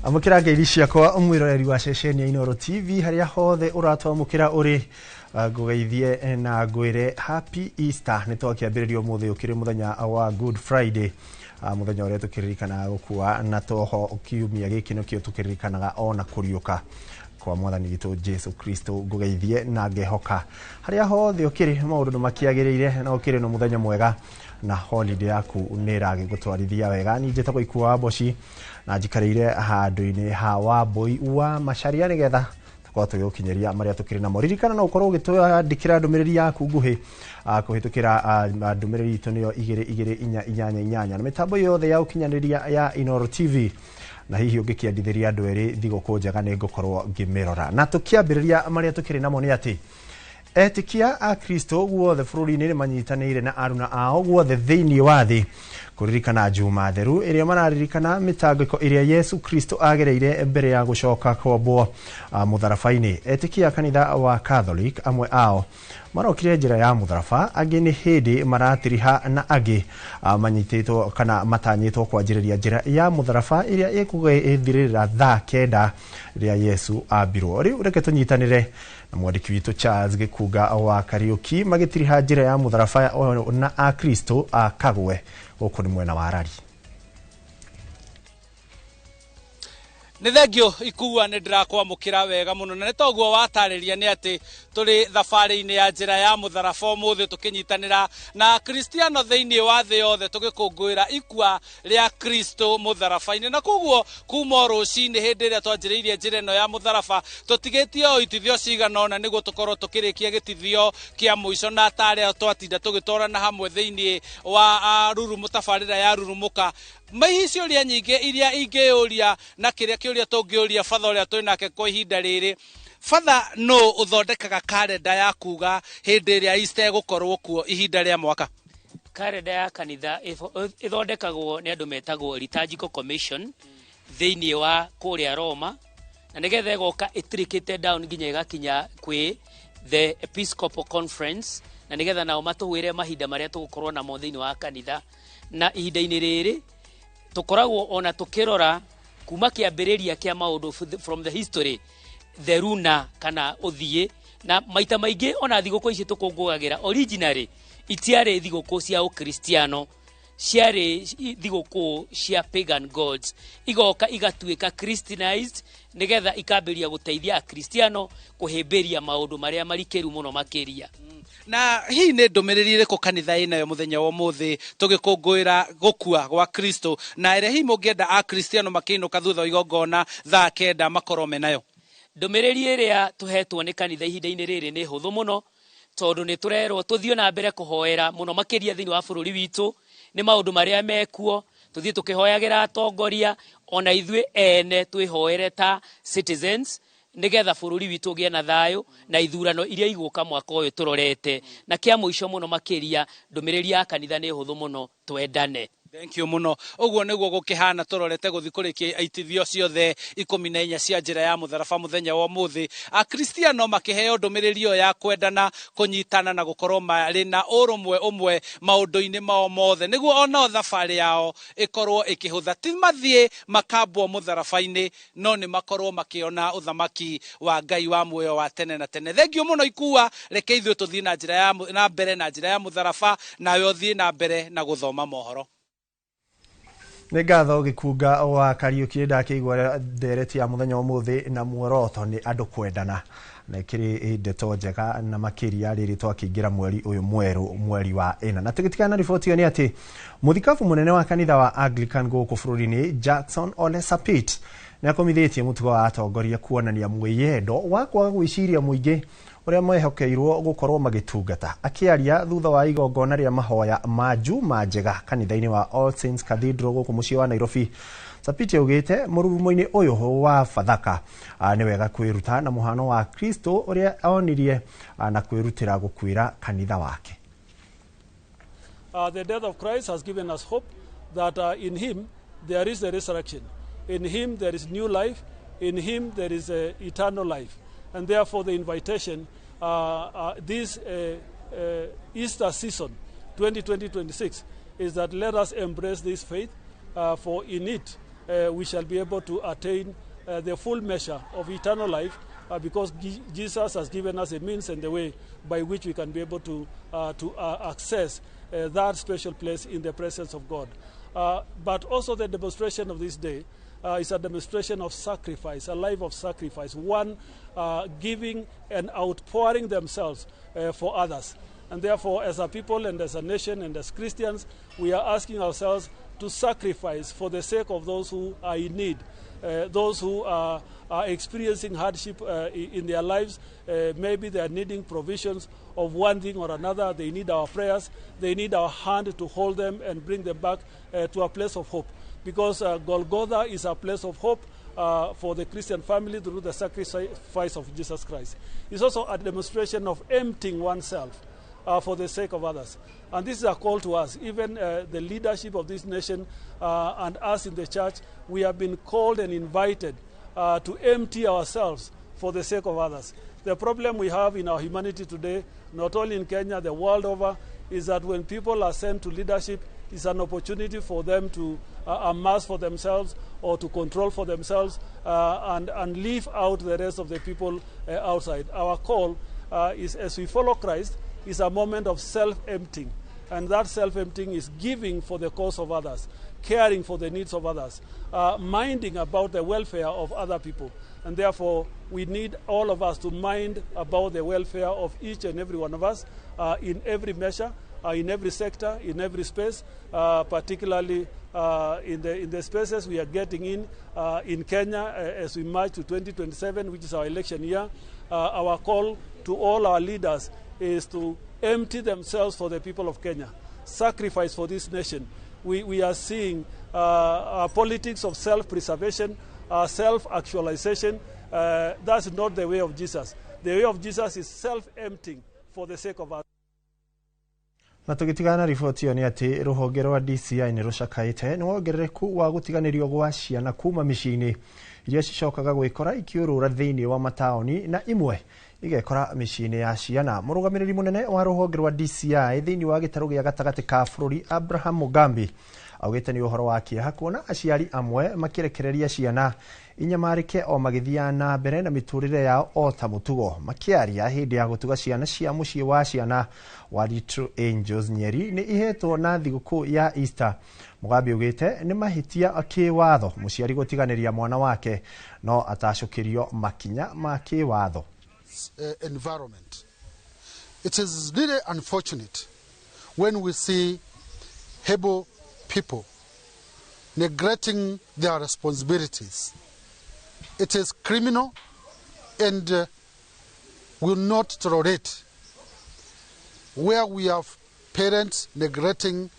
Amũkĩra ngeithi ciakwa, mwĩroreri wa ceceni ya Inooro TV harĩa hothe ũratwamũkĩra ũrĩ. Ngũgeithie na ngwĩre happy Easter. Nĩ twakĩambĩrĩria ũmũthĩ ũkĩrĩ mũthenya wa Good Friday, mũthenya ũrĩa tũkĩririkanaga gũkua, na toho kiumia gĩkĩ nĩkĩo tũkĩririkanaga ona kũriũka kwa Mwathani witũ Jesu Kristo. Ngũgeithie na ngehoka harĩa hothe ũkĩrĩ maũndũ nĩ makĩagĩrĩire na ũkĩrĩ na mũthenya mwega na holiday yaku nĩ ĩragĩgũtwarithia wega. Niĩ njĩtagwo Ikua wa Mboci na njikarĩire handũ-inĩ ha Wambũi wa Macharia nĩgetha tũkorwo tũgĩgũkinyĩria marĩa tũkĩrĩ namo. Ririkana no ũkorwo ũgĩtwandĩkĩra ndũmĩrĩri yaku nguhĩ kũhĩtũkĩra ndũmĩrĩri itũ, nĩyo 22488, na mĩtambo yothe ya ũkinyanĩria ya Inooro TV. Na hihi ũngĩkĩendithĩria andũ erĩ thigũkũ njega, nĩ ngũkorwo ngĩmĩrora. Na tũkĩambĩrĩria marĩa tũkĩrĩ namo nĩ atĩ etĩkia a Kristo guothe bũrũri-inĩ nĩ manyitanĩire na aruna ao guothe thĩinĩ wa thĩ kũririkana Juma Theru, ĩrĩa mararirikana mĩtangĩko ĩrĩa Yesu Kristo agereire mbere ya gũcoka kwambwo mũtharaba-inĩ. Etĩkia a kanitha wa Catholic amwe ao marokire njĩra ya mũtharaba, angĩ nĩ hĩndĩ maratiriha, na angĩ manyitĩtwo kana matanyĩtwo kwanjĩrĩria njĩra ya mũtharaba ĩrĩa ĩkũgĩthirĩrĩra thaa 9 rĩrĩa Yesu ambirwo. Rĩu reke tũnyitanĩre na mwandĩki witũ Charles Gĩkunga wa Kariũki magĩtiriha njĩra ya mũtharaba na Akristo a Kagwe, gũkũ nĩ mwena wa Rari. Nĩ thengio, Ikua, nĩ ndĩrakwamũkĩra wega mũno, na nĩ toguo watarĩria nĩ atĩ tũrĩ thabarĩ-inĩ ya njĩra ya mũtharaba ũmũthĩ, tũkĩnyitanĩra na Kristiano thĩinĩ wa thĩ yothe tũgĩkũngũĩra ikua rĩa Kristo mũtharaba-inĩ. Na koguo kuma o rũcinĩ hĩndĩ ĩrĩa twanjĩrĩirie njĩra ĩno ya mũtharaba, tũtigĩtie o itithio cigana ũna nĩguo tũkorwo tũkĩrĩkia gĩtithio kĩa mũico, na tarĩa twatinda tũgĩtwarana hamwe thĩinĩ wa Ruru tabarĩra ya Rurumũka. Maihi ciũria nyingĩ iria ingĩyũria, na kĩrĩa kĩũria tũngĩũria batha ũrĩa twĩ nake kwa ihinda rĩrĩ: batha, nũ ũthondekaga karenda ya kuga hĩndĩ ĩrĩa Easter ĩgũkorwo kuo ihinda rĩa mwaka? Karenda ya kanitha ĩthondekagwo nĩ andũ metagwo Liturgical Commission thĩinĩ wa kũrĩa Roma, na nĩgetha ĩgoka ĩtirikĩte down nginya ĩgakinya kwĩ the Episcopal Conference, na nĩgetha nao matũwĩre mahinda marĩa tũgũkorwo namo thĩinĩ wa kanitha. Na ihinda-inĩ rĩrĩ tũkoragwo ona tũkĩrora kuma kĩambĩrĩria kĩa maũndũ, from the history, the runa kana ũthiĩ na maita maingĩ. Ona thigũkũ ici tũkũngũagĩra originally itiarĩ thigũkũ cia ũkristiano, ciarĩ thigũkũ cia pagan gods, igoka igatuĩka christianized nĩgetha ikambĩrĩria gũteithia Akristiano kũhĩmbĩria maũndũ marĩa marikĩru mũno makĩria. Na hihi nĩ ndũmĩrĩri ĩrĩkũ kanitha ĩnayo mũthenya wa ũmũthĩ tũgĩkũngũĩra gũkua gwa Kristo, na ĩrĩa hihi mũngĩenda Akristiano makĩinũka thutha wa igongona thaa 9 makorwo menayo? Ndũmĩrĩri ĩrĩa tũhetwo nĩ kanitha ihinda-inĩ rĩrĩ nĩ hũthũ mũno, tondũ nĩ tũrerwo tũthiĩ na mbere kũhoera mũno makĩria thĩinĩ wa bũrũri witũ nĩ maũndũ marĩa mekuo, tũthiĩ tũkĩhoyagĩra atongoria, ona ithuĩ ene twĩhoere ta citizens, nĩgetha bũrũri witũ ũgĩe na thayũ na ithurano iria igũka mwaka ũyũ tũrorete. Na kĩa mũico mũno makĩria, ndũmĩrĩri ya kanitha nĩ hũthũ mũno: twendane. Thank you mũno. Ũguo nĩguo gũkĩhana, tũrorete gũthiĩ kũrĩkia itithio ciothe 14 cia njĩra ya mũtharaba mũthenya wa ũmũthĩ, Akristiano makĩheo ndũmĩrĩri ĩyo ya kwendana, kũnyitana na gũkorwo marĩ na ũrũmwe ũmwe maũndũ-inĩ mao mothe, nĩguo onao thabarĩ yao ĩkorwo ĩkĩhũtha, ti mathiĩ makambwo mũtharaba-inĩ, no nĩ makorwo makĩona ũthamaki wa Ngai wa muoyo wa tene na tene. Thengiũ mũno, Ikua. Reke ithuĩ tũthiĩ na njĩra ya na mbere na njĩra ya mũtharaba, nawe ũthiĩ na mbere na gũthoma mohoro. Nĩ ngatho, Gĩkunga wa Kariũki. Ndakĩigua ndereti ya mũthenya wa ũmũthĩ na muoroto nĩ andũ kwendana, na ĩkĩrĩ ndeto njega na makĩria rĩrĩ twakĩingĩra mweri ũyũ mwerũ, mweri wa ĩna. Na tũgĩtigana na riboti ĩyo nĩ atĩ mũthikabu mũnene wa kanitha wa Anglican gũkũ bũrũri-inĩ, Jackson Ole Sapit, nĩ akomithĩtie mũtugo wa atongoria kuonania mwĩyendo wa kwaga gwĩciria mũingĩ ũrĩa mehokeirwo gũkorwo magĩtungata. Akĩaria thutha wa igongona rĩa mahoya ma Juma Njega kanitha-inĩ wa All Saints Cathedral gũkũ mũciĩ wa Nairobi, Sapiti augĩte mũrurumo-inĩ ũyũ wa Bathaka nĩ wega kwĩruta na mũhano wa Kristo ũrĩa onirie na kwĩrutĩra gũkuĩra kanitha wake. The death of Christ has given us hope that in him there is a resurrection. In him there is new life. In him there is eternal life. And therefore the invitation this Easter season 2020-26 is that let us embrace this faith, for in it we shall be able to attain the full measure of eternal life, because Jesus has given us a means and the way by which we can be able to access that special place in the presence of God. But also the demonstration of this day is a demonstration of sacrifice, a life of sacrifice, one giving and outpouring themselves for others. And therefore, as a people and as a nation and as Christians, we are asking ourselves to sacrifice for the sake of those who are in need, those who are experiencing hardship in their lives. Maybe they are needing provisions of one thing or another. They need our prayers. They need our hand to hold them and bring them back to a place of hope. Because Golgotha is a place of hope for the Christian family through the sacrifice of Jesus Christ. It's also a demonstration of emptying oneself for the sake of others. And this is a call to us, even the leadership of this nation and us in the church. We have been called and invited to empty ourselves for the sake of others. The problem we have in our humanity today, not only in Kenya, the world over, is that when people are sent to leadership, it's an opportunity for them to amass for themselves or to control for themselves and leave out the rest of the people outside. Our call is, as we follow Christ, is a moment of self-emptying. And that self-emptying is giving for the cause of others, caring for the needs of others, minding about the welfare of other people. And therefore, we need all of us to mind about the welfare of each and every one of us in every measure, in every sector, in every space, particularly in the spaces we are getting in Kenya as we march to 2027, which is our election year. Our call to all our leaders is to empty themselves for the people of Kenya, sacrifice for this nation. We are seeing politics of self-preservation, self-actualization. That's not the way of Jesus. The way of Jesus is self-emptying for the sake of others. Na tũgĩtigana na riboti ĩyo nĩ atĩ rũhonge rwa DCI nĩ rũcakaĩte nĩ wongerereku wa gũtiganĩrio gwa ciana kuma mĩciĩ-inĩ iria cicokaga gwĩkora ikĩũrũra thĩinĩ wa mataũni na imwe igekora mĩciĩ-inĩ ya ciana. Mũrũgamĩrĩri mũnene wa rũhonge rwa DCI thĩinĩ wa gĩtarũ gĩa gatagatĩ ka bũrũri Abraham Mugambi augĩte nĩ ũhoro wa kĩeha kuona aciari amwe makĩrekereria ciana inyamarĩke o magĩthiaga na mbere na mĩtũrĩre yao o ta mũtugo. Makĩaria hĩndĩ ya gũtuga ciana cia mũciĩ wa ciana wa Little Angels Nyeri nĩ ihetwo na thigũkũ ya Easter. Mugambi augĩte nĩ mahĩtia kĩwatho mũciari gũtiganĩria mwana wake no atacũkĩrio makinya ma kĩwatho. Environment. It is really unfortunate when we see able people neglecting their responsibilities. It is criminal and will not tolerate where we have parents neglecting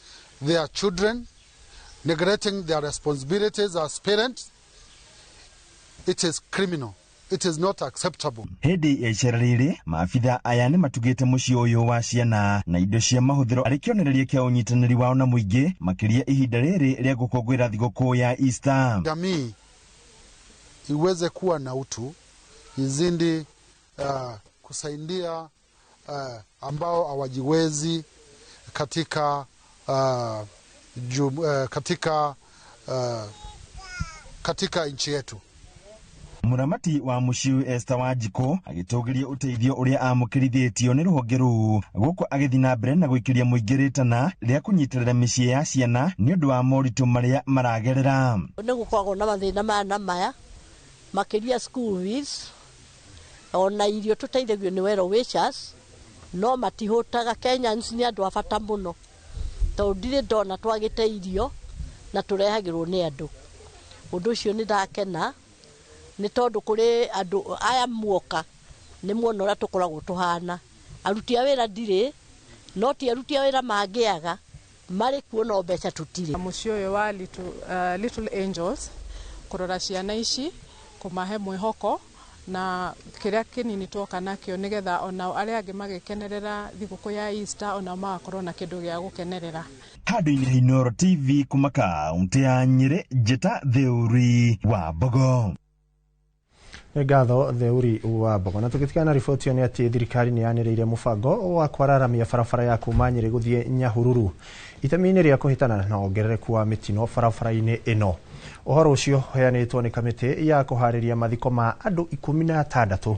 their children, neglecting their responsibilities as parents. It is criminal. It is not acceptable. Hĩndĩ ya icera rĩrĩ maabitha aya nĩ matugĩte mũciĩ ũyũ wa ciana na indo cia mahũthĩro arĩ kĩonereria kĩa ũnyitanĩri wao na mũingĩ makĩria ihinda rĩrĩ rĩa gũkũngũĩra thigũkũ ya Easter. Jamii iweze kuwa na utu, izindi kusaidia ambao hawajiwezi katika katika nchi yetu. Mũramati wa mũciĩ Esther Wanjikũ agĩtũgĩria ũteithio ũrĩa amũkĩrithĩtio nĩ rũhonge rũu gũkũ agĩthiĩ na mbere na gũikĩria mũingĩ rĩtana rĩa kũnyitĩrĩra mĩciĩ ya ciana nĩ ũndũ wa moritũ marĩa maragerera. Nĩ gũkoragwo na mathĩna maya na maya makĩria school fees ona irio tũteithagio nĩ well wishers no matihũtaga. Kenyans nĩ andũ a bata mũno tondũ ndirĩ ndona twagĩte irio na tũrehagĩrwo nĩ andũ. Ũndũ ũcio nĩ ndakena nĩ tondũ kũrĩ andũ aya muoka nĩ muona ũrĩa tũkoragwo tũhana. Aruti a wĩra ndirĩ, no ti aruti a wĩra mangĩaga marĩ kuo no mbeca tũtirĩ. Mũciĩ ũyũ wa Little Angels kũrora ciana ici kũmahe mwĩhoko na kĩrĩa kĩnini twoka nakĩo nĩgetha onao arĩa angĩ magĩkenerera thigũkũ ya Easter onao magakorwo na kĩndũ gĩa gũkenerera. Handũ-inĩ Inooro TV kuma kaũntĩ ya Nyĩrĩ, Njĩta Theuri wa Mbogo. Nĩ ngatho Theuri wa Mbogo. Na tũgĩtigana na riboti ĩyo nĩ atĩ thirikari nĩ yanĩrĩire mũbango wa kwararamia barabara ya kuma Nyĩrĩ gũthiĩ Nyahururu itemi-inĩ rĩa kũhĩtana na wongerereku wa mĩtino barabara-inĩ ĩno. Ũhoro ũcio ũheanĩtwo nĩ kamĩtĩ ya kũharĩria mathiko ma andũ 16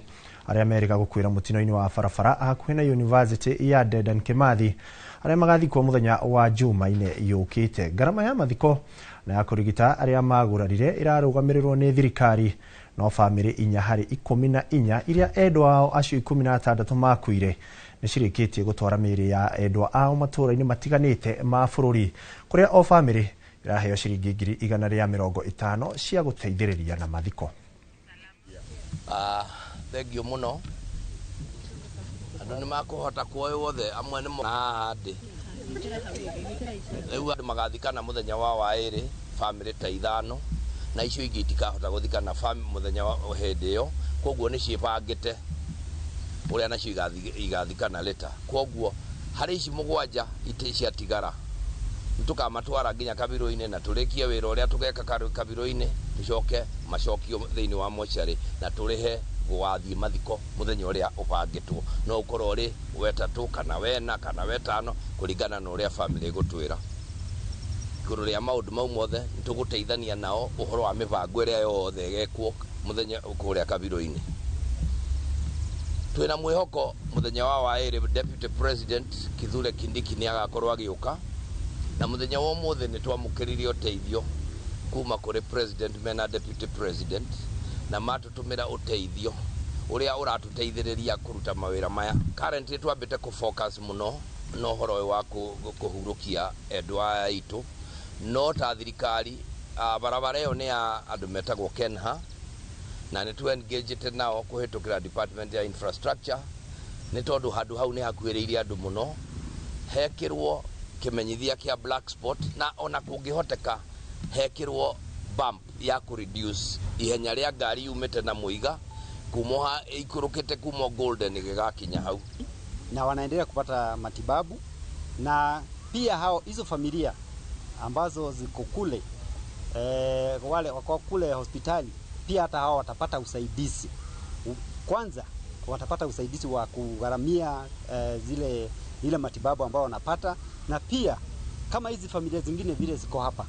arĩa merĩga gũkuĩra mũtino-inĩ wa barabara hakuhĩ na University ya Dedan Kimathi, arĩa magathikwo mũthenya wa Jumaine yũkĩte. Ngarama ya mathiko na ya kũrigita arĩa magũrarire ĩrarũgamĩrĩrwo nĩ thirikari, no bamĩrĩ 4 harĩ 14 iria endwa ao acio 16 makuire nĩ cirĩkĩtie gũtwara mĩĩrĩ ya endwa ao matũũra-inĩ matiganĩte ma bũrũri, kũrĩa o bamĩrĩ ĩraheo ciringi 150,000 cia gũteithĩrĩria na mathiko. Thengio muno andu ni makuhota kuoyo wothe amwe ni handi riu andu magathikana muthenya wa wairi family ta 5 na icio ingi itikahota guthikana muthenya wa hindi iyo, koguo ni ciibangite uria nacio igathikana leta. Koguo hari ici 7 iti ciatigara nitukamatwara nginya kabiro-ini na turikie wira uria tugeka kabiro-ini, tucoke macokio thiini wa mochari na turihe gwathie mathiko muthenya uria ubangitwo, no ukorwo uri wetatũ kana wena kana wetano kuringana na uria family igutwira. Iguru ria maundu mau mothe nituguteithania nao uhoro wa mibango iria yothe igekwo muthenya kuria kabiro-ini. Twina mwihoko muthenya wa wairi Deputy President Kithure Kindiki ni agakorwo agiuka, na muthenya wa umuthi ni twamukiririe uteithio kuma kuri President mena Deputy President, na matutumira uteithio uria uratuteithiriria kuruta mawira maya. Currently twambite ku focus muno na uhoro wa kuhurukia endwa aya itu, no ta thirikari barabara iyo ni ya andu metagwo Kenha, na ni tu engaged nao kuhitukira Department ya Infrastructure, ni tondu handu hau ni hakuhiriirie andu muno, hekirwo kimenyithia kia black spot, na ona kungihoteka hekirwo bump ya ku reduce ihenya ria ngari yumite na muiga kuma ikurukite kuma Golden gigakinya hau, na wanaendelea kupata matibabu. Na pia hao hizo familia ambazo ziko kule wale wako kule hospitali, pia hata hao watapata usaidizi. Kwanza watapata usaidizi wa kugharamia zile ile matibabu ambao wanapata, na pia kama hizi familia zingine vile ziko hapa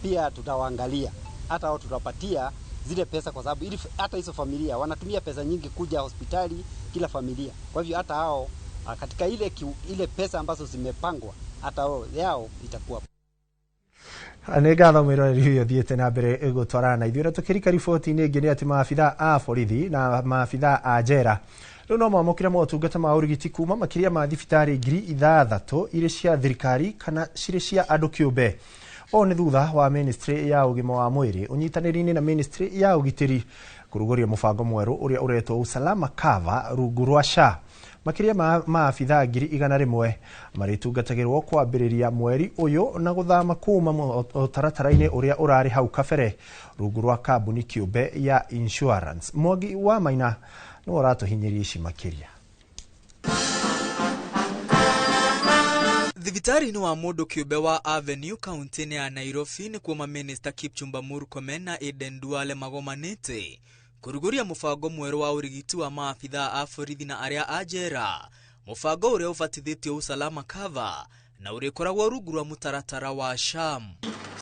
pia tutawaangalia, hata wao tutapatia zile pesa, kwa sababu ili hata hizo familia wanatumia pesa nyingi kuja hospitali kila familia. Kwa hivyo hata hao katika ile pesa ambazo zimepangwa hata wao yao itakuwa. Nĩ ngatho mwĩroreri ũyũ ũthiĩte na mbere gũtwarana na ithuĩ. Na tũkĩrika riboti-inĩ ĩngĩ nĩ atĩ maabithaa a borithi na maabithaa a njera rĩu no mamũkĩre motungata ma ũrigiti kuma makĩria ma thibitarĩ 6,000 irĩ cia thirikari kana cirĩ cia andũ kĩũmbe. Ũũ nĩ thutha wa ministry ya ũgima wa mwĩrĩ ũnyitanĩri-inĩ na ministry ya ũgitĩri kũrugũria mũbango mwerũ ũrĩa ũretwo Usalama Cover rungu rwa SHA. Makĩria ma maabithaa 100,000 marĩtungatagĩrwo kwambĩrĩria mweri ũyũ na gũthama kuma mũtaratara-inĩ ũrĩa ũrarĩ hau kabere rungu rwa kambuni kĩũmbe ya insurance. Mwangi wa Maina nĩwe ũratũhinyĩria ici makĩria. Thibitarĩ-inĩ wa mũndũ kĩũmbe wa Avenue kaunti-inĩ ya Nairobi nĩ kuo mamĩnĩsta Kipchumba Murkomen na Aden Duale magomanĩte kũrugũria mũbango mwerũ wa ũrigiti wa maabithaa a borithi na arĩa a njera, mũbango ũrĩa ũbatithĩtio Usalama Cover na ũrĩkoragwo rungu rwa mũtaratara wa SHA.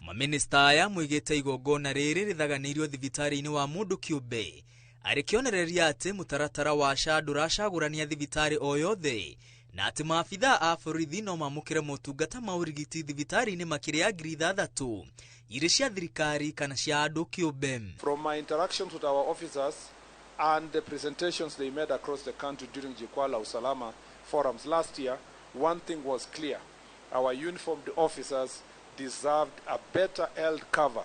Mamĩnĩsta aya moigĩte igongona rĩrĩ rĩthaganĩirio thibitarĩ-inĩ wa mũndũ kĩũmbe arĩ kĩonereria atĩ mũtaratara wa SHA ndũracagũrania thibitarĩ o yothe, na atĩ maabithaa a borithi no mamũkĩre motungata ma ũrigiti thibitarĩ-inĩ makĩria ya 6,000 irĩ cia thirikari kana cia andũ kĩũmbe. From my interactions with our officers and the presentations they made across the country during Jukwaa la Usalama forums last year, one thing was clear: our uniformed officers deserved a better health cover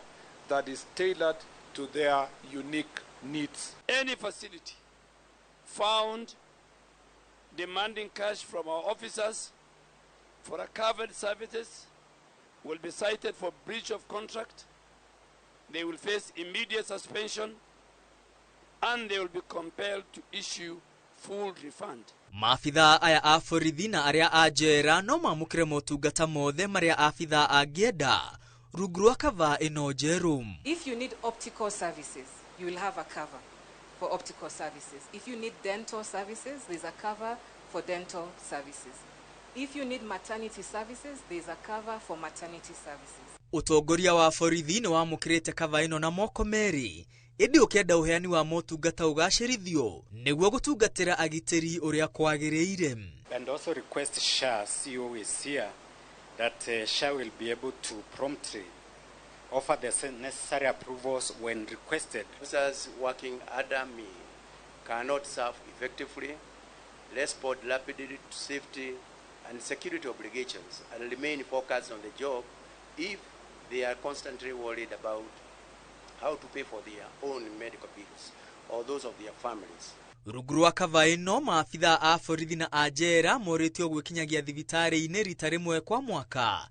that is tailored to their unique needs. Any facility found demanding cash from our officers for a covered services will be cited for breach of contract. They will face immediate suspension and they will be compelled to issue full refund. Maabithaa aya a borithi na arĩa a njera no mamũkĩre motungata mothe marĩa abithaa angĩenda rungu rwa kava ĩno njerũ. If you need optical services, you will have a cover. for optical services. If you need dental services, there's a cover for dental services. If you need maternity services, there's a cover for maternity services. Ũtongoria wa borithi nĩ wamũkĩrĩte kava ĩno na moko merĩ, ĩndĩ ũkĩenda ũheani wa motungata ũgacĩrithio nĩguo gũtungatĩra agitĩri ũrĩa kwagĩrĩire. And also request SHA, CEO is here, that SHA will be able to promptly offer the necessary approvals when requested. Officers working under me cannot serve effectively, respond rapidly to safety and security obligations, and remain focused on the job if they are constantly worried about how to pay for their own medical bills or those of their families. Rungu rwa kava ĩno, maabithaa a borithi na a njera morĩtio gwĩkinyagia thibitarĩ-inĩ rita rĩmwe kwa mwaka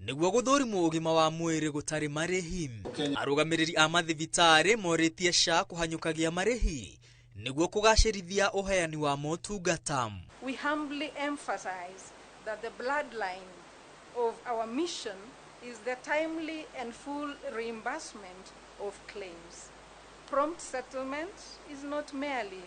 nĩguo gũthũrimwo ũgima wa mwĩrĩ gũtarĩ marĩhi. Arũgamĩrĩri a mathibitarĩ morĩtie SHA kũhanyũkagia marĩhi nĩguo kũgacĩrithia ũheani wa motungata. We humbly emphasize that the bloodline of our mission is the timely and full reimbursement of claims. Prompt settlement is not merely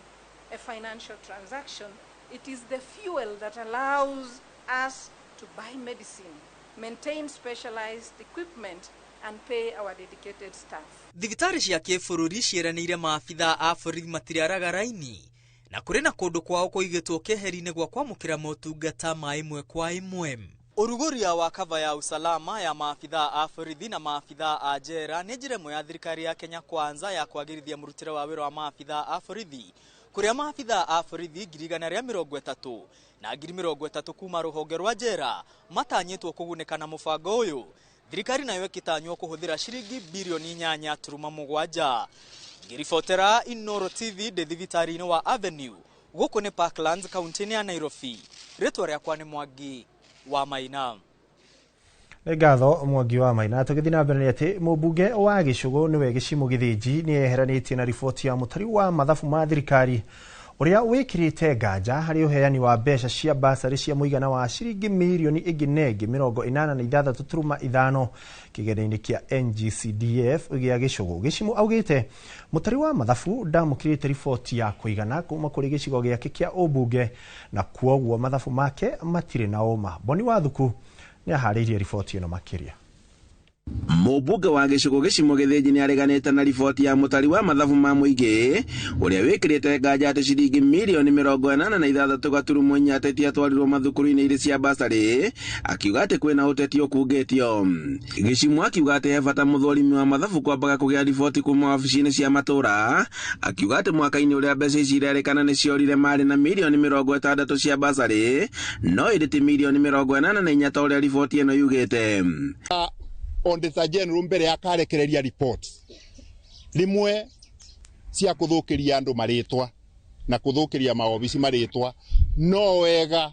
a financial transaction, it is the fuel that allows us to buy medicine, maintain specialized equipment, and pay our dedicated staff. Thibitarĩ cia kĩbũrũri ciĩranĩire maabithaa a borithi matiriaraga raini na kũrĩ na kũndũ kwao kũigĩtwo keheri-inĩ gwa kwamũkĩra motungata ma ĩmwe kwa ĩmwe. Ũrugũria wa kava ya usalama ya maabithaa a borithi na maabithaa a njera nĩ njĩra ĩmwe ya thirikari ya Kenya Kwanza ya kwagĩrithia mũrutĩre wa wĩra wa maabithaa a borithi, kũrĩa maabithaa a borithi 130,000 na 30,000 kuma rũhonge rwa njera matanyĩtwo kũgunĩka na mũbango ũyũ. Thirikari nayo ĩkĩtanywo kũhũthĩra ciringi birioni 8.7. Ngĩribotera Inooro TV ndĩ thibitarĩ-inĩ wa Avenue gũkũ nĩ Parklands kaunti-inĩ ya Nairobi. Rĩtwa rĩakwa nĩ Mwangi wa Maina. Nĩ ngatho Mwangi wa Maina. Tũgĩthiĩ na mbere nĩ atĩ mũmbunge wa Gĩcũgũ nĩwe Gĩcimũ Gĩthĩnji nĩ eheranĩtie na riboti ya mũtari wa mathabu ma thirikari ũrĩa wĩkĩrĩte nganja harĩ ũheani wa mbeca cia basarĩ cia mũigana wa ciringi mirioni ĩngĩ na ĩngĩ 86.5 kĩgĩna-inĩ kĩa NGCDF gĩa Gĩcũgũ. Gĩcimũ augĩte mũtari wa mathabu ndamũkĩrĩte riboti ya kũigana kuma kũrĩ gĩcigo gĩake kĩa ũmbunge na kwoguo mathabu make matirĩ na ũma. Boni Wathuku nĩ aharĩirie riboti ĩno makĩria. Mũmbunge wa Gĩcũgũ Gĩcimũ Gĩthĩnji nĩ areganĩte na riboti ya mũtari wa mathabu ma mũingĩ ũrĩa wĩkĩrĩte nganja atĩ ciringi mirioni 86.4 itiatwarirwo mathukuru-inĩ irĩ cia basarĩ, akiuga atĩ kwĩna ũteti ũkungĩtio. Gĩcimũ akiuga atĩ he bata mũthũrimi wa mathabu kwambaga kũgĩa riboti kuma wabici-inĩ cia matũra, akiuga atĩ mwaka-inĩ ũrĩa mbeca ici irerĩkana nĩ ciorire marĩ na mirioni 60 cia basarĩ, no ĩndĩ ti mirioni 84 ta ũrĩa riboti ĩno yugĩte. Auditor General mbere akarekereria reports rimwe cia kuthukiria andu maritwa na kuthukiria maobici maritwa, no wega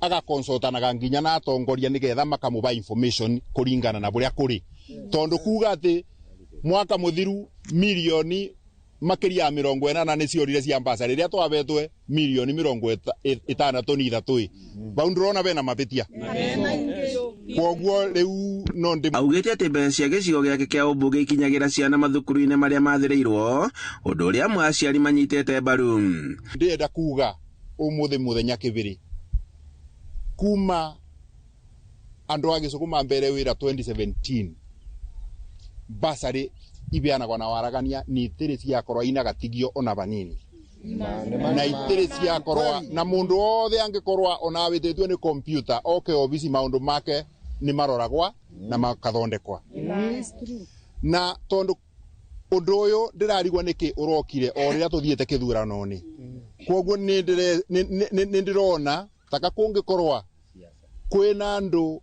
agakonsultanaga nginya na atongoria nigetha makamuba information kuringana na buria kuri, tondu kuga ati mwaka muthiru milioni makiria ya 80 ni ciorire cia mbaca riria twabetwe milioni 63 bau ndurona bena mabitia kwoguo riu no ndi. Augĩte atĩ mbeca cia gĩcigo gĩake kĩa ũmbunge ikinyagĩra ciana mathukuru-inĩ marĩa mathĩrĩirwo, ũndũ ũrĩa amwe aciari manyitĩte mbaru. Ndĩrenda kuga ũmũthĩ mũthenya kĩbĩrĩ kuma andũ a Gĩcũgũ mambere wĩra 2017 basarĩ ibeanagwo na waragania ni itĩrĩ ciakorwo ina gatigio ona banini na itĩrĩ ciakorwo na mũndũ wothe angĩkorwo ona wĩtĩtwo nĩ kompyuta oke obici maũndũ make nĩ maroragwa na makathondekwa. Na tondu ũndũ ũyũ ndĩrarigwo nĩkĩ ũrokire o rĩrĩa tũthiĩte kĩthurano-inĩ, kwoguo nĩ ndĩrona taka kũngĩkorwa kwĩna andũ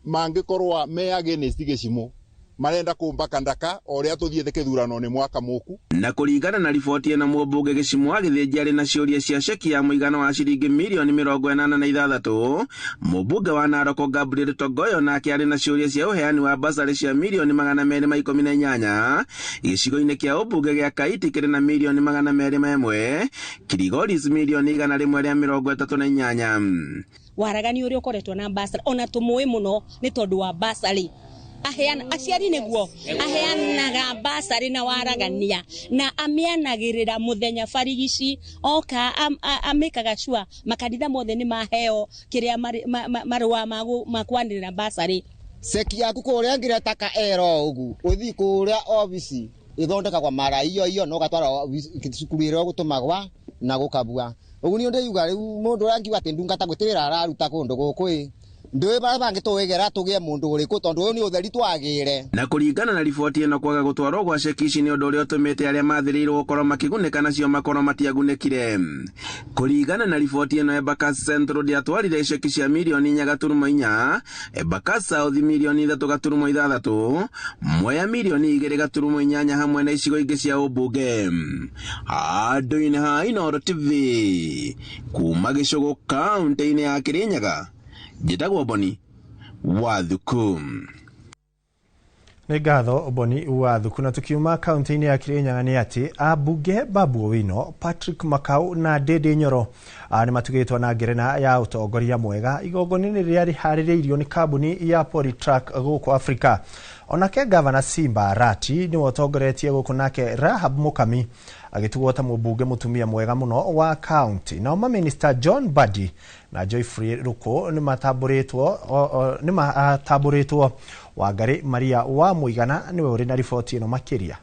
mangĩkorwa me against Gĩcimũ marenda kumbaka ndaka o rĩa tuthiĩte kĩthurano-inĩ mwaka mũku. Na kũringana na riboti ĩno, mũmbunge Gĩcimũ wa Gĩthĩnji arĩ na ciũria cia ceki ya mũigana wa ciringi mirioni 86. Mũmbunge wa Naroko Gabriel Togoyo nake arĩ na ciũria cia ũheani wa basarĩ cia mirioni 218. Gĩcigo-inĩ kĩa ũmbunge gĩa Kaiti kĩrĩ na mirioni 201, Kirigoris mirioni 138. Waragani ũrĩa ũkoretwo na basarĩ ona tũmũĩ mũno nĩ tondũ wa basarĩ. Aheana aciari niguo aheanaga basarĩ na waragania na amĩanagĩrĩra mũthenya barigici oka amĩkaga sure makanitha mothe nĩ maheo kĩrĩa marũa ma kwanĩrĩra basarĩ. Ceki yaku kũrĩa ngĩretaka ero ũgu ũthi kũrĩa obici ithondekagwa mara iyo iyo no gatwara cukuru ĩrĩa gũtũmagwa na gũkabua ũguo nĩ ndĩuga rĩu mũndũ ũrĩa ngiuga atĩ ndungata gũtirĩ araruta kũndũ gũkũ ĩ ndũĩ barĩa bangĩtũĩgera tũgĩe mũndũ ũrĩkũ tondũ ũyũ nĩ ũtheri twagĩre. Na kũringana na riboti ĩno kwaga gũtwarwo gwa ceki ici nĩ ũndũ ũrĩa ũtũmĩte arĩa mathĩrĩirwo gũkorwo makĩgunĩka nacio makorwo matiagunĩkire. Kũringana na riboti ĩno Embakasi Central ndĩatwarire ceki cia mirioni 4.4, Embakasi South mirioni 3.6, Mwea mirioni 2.8 hamwe na icigo ingĩ cia ũmbunge. Handũ-inĩ ha Inooro TV kuma Gĩcũgũ kaũntĩ-inĩ ya Kĩrĩnyaga, njĩtagwo Boni Wathuku. Nĩ ngatho Boni Wathuku. Na tukiuma kaunti-inĩ ya Kirinyaga nĩ atĩ ambunge Babu Owino, Patrick Makau na Ndindi Nyoro nĩ matugĩtwo na ngerenwa ya ũtongoria mwega igongona-inĩ rĩrĩa rĩharĩrĩirio nĩ kambuni ya Polytrack gũkũ Afrika. Onake Gavana Simba Arati nĩwe ũtongoretie gũkũ, nake Rahab Mukami agĩtugwo ta mũmbunge mũtumia mwega mũno wa kaunti. Nao mamĩnĩsta John Mbadi na Geoffrey Ruku nĩmatambũrĩtwo. Wangari Maria wa Mũigana nĩwe ũrĩ na riboti ĩno makĩria.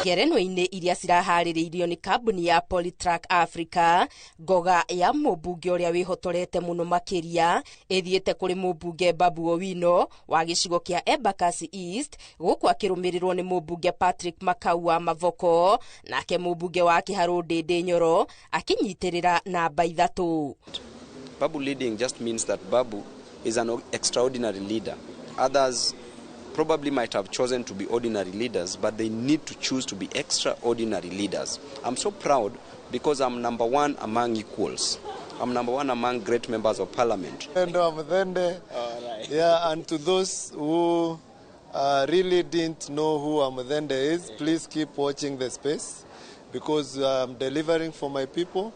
Ngerenwa-inĩ iria ciraharĩrĩirio nĩ kambuni ya Polytrack Africa, ngoga ya mũmbunge ũrĩa wĩhotorete mũno makĩria ĩthiĩte kũrĩ mũmbunge Babu Owino wa gĩcigo kĩa Embakasi East, gũkũ akĩrũmĩrĩrwo nĩ mũmbunge Patrick Makau wa Mavoko, nake mũmbunge wa Kĩharũ Ndindi Nyoro akĩnyitĩrĩra namba 3. Babu leading just means that Babu is an extraordinary leader. Others probably might have chosen to be ordinary leaders, but they need to choose to be extraordinary leaders. I'm so proud because I'm number one among equals. I'm number one among great members of parliament. And I'm Muthende. Right. Yeah, and to those who really didn't know who Muthende is, please keep watching the space because I'm delivering for my people.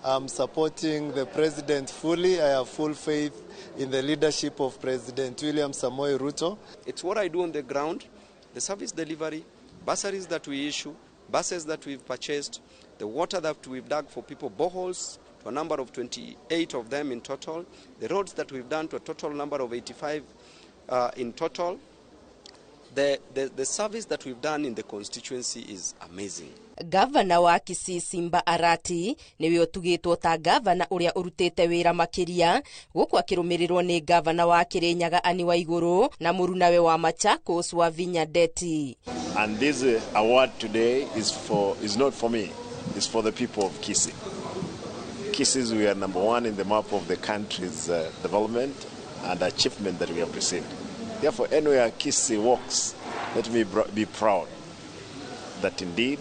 I'm supporting the president fully. I have full faith in the leadership of President William Samoei Ruto. It's what I do on the ground, the service delivery, bursaries that we issue, buses that we've purchased, the water that we've dug for people, boreholes to a number of 28 of them in total, the roads that we've done to a total number of 85 in total. The service that we've done in the constituency is amazing. Gavana wa Kisii Simba Arati niwe ũtugĩtwo ta gavana ũrĩa ũrutĩte wĩra makĩria, gũkũ akĩrũmĩrĩrwo nĩ gavana wa Kirinyaga Anne Waiguru na mũrunawe wa Machakos Wavinya Ndeti. And this award today is not for me, it's for the people of Kisii. Kisii, we are number one in the map of the country's development and achievement that we have received. Therefore, anywhere Kisii walks, let me be proud that indeed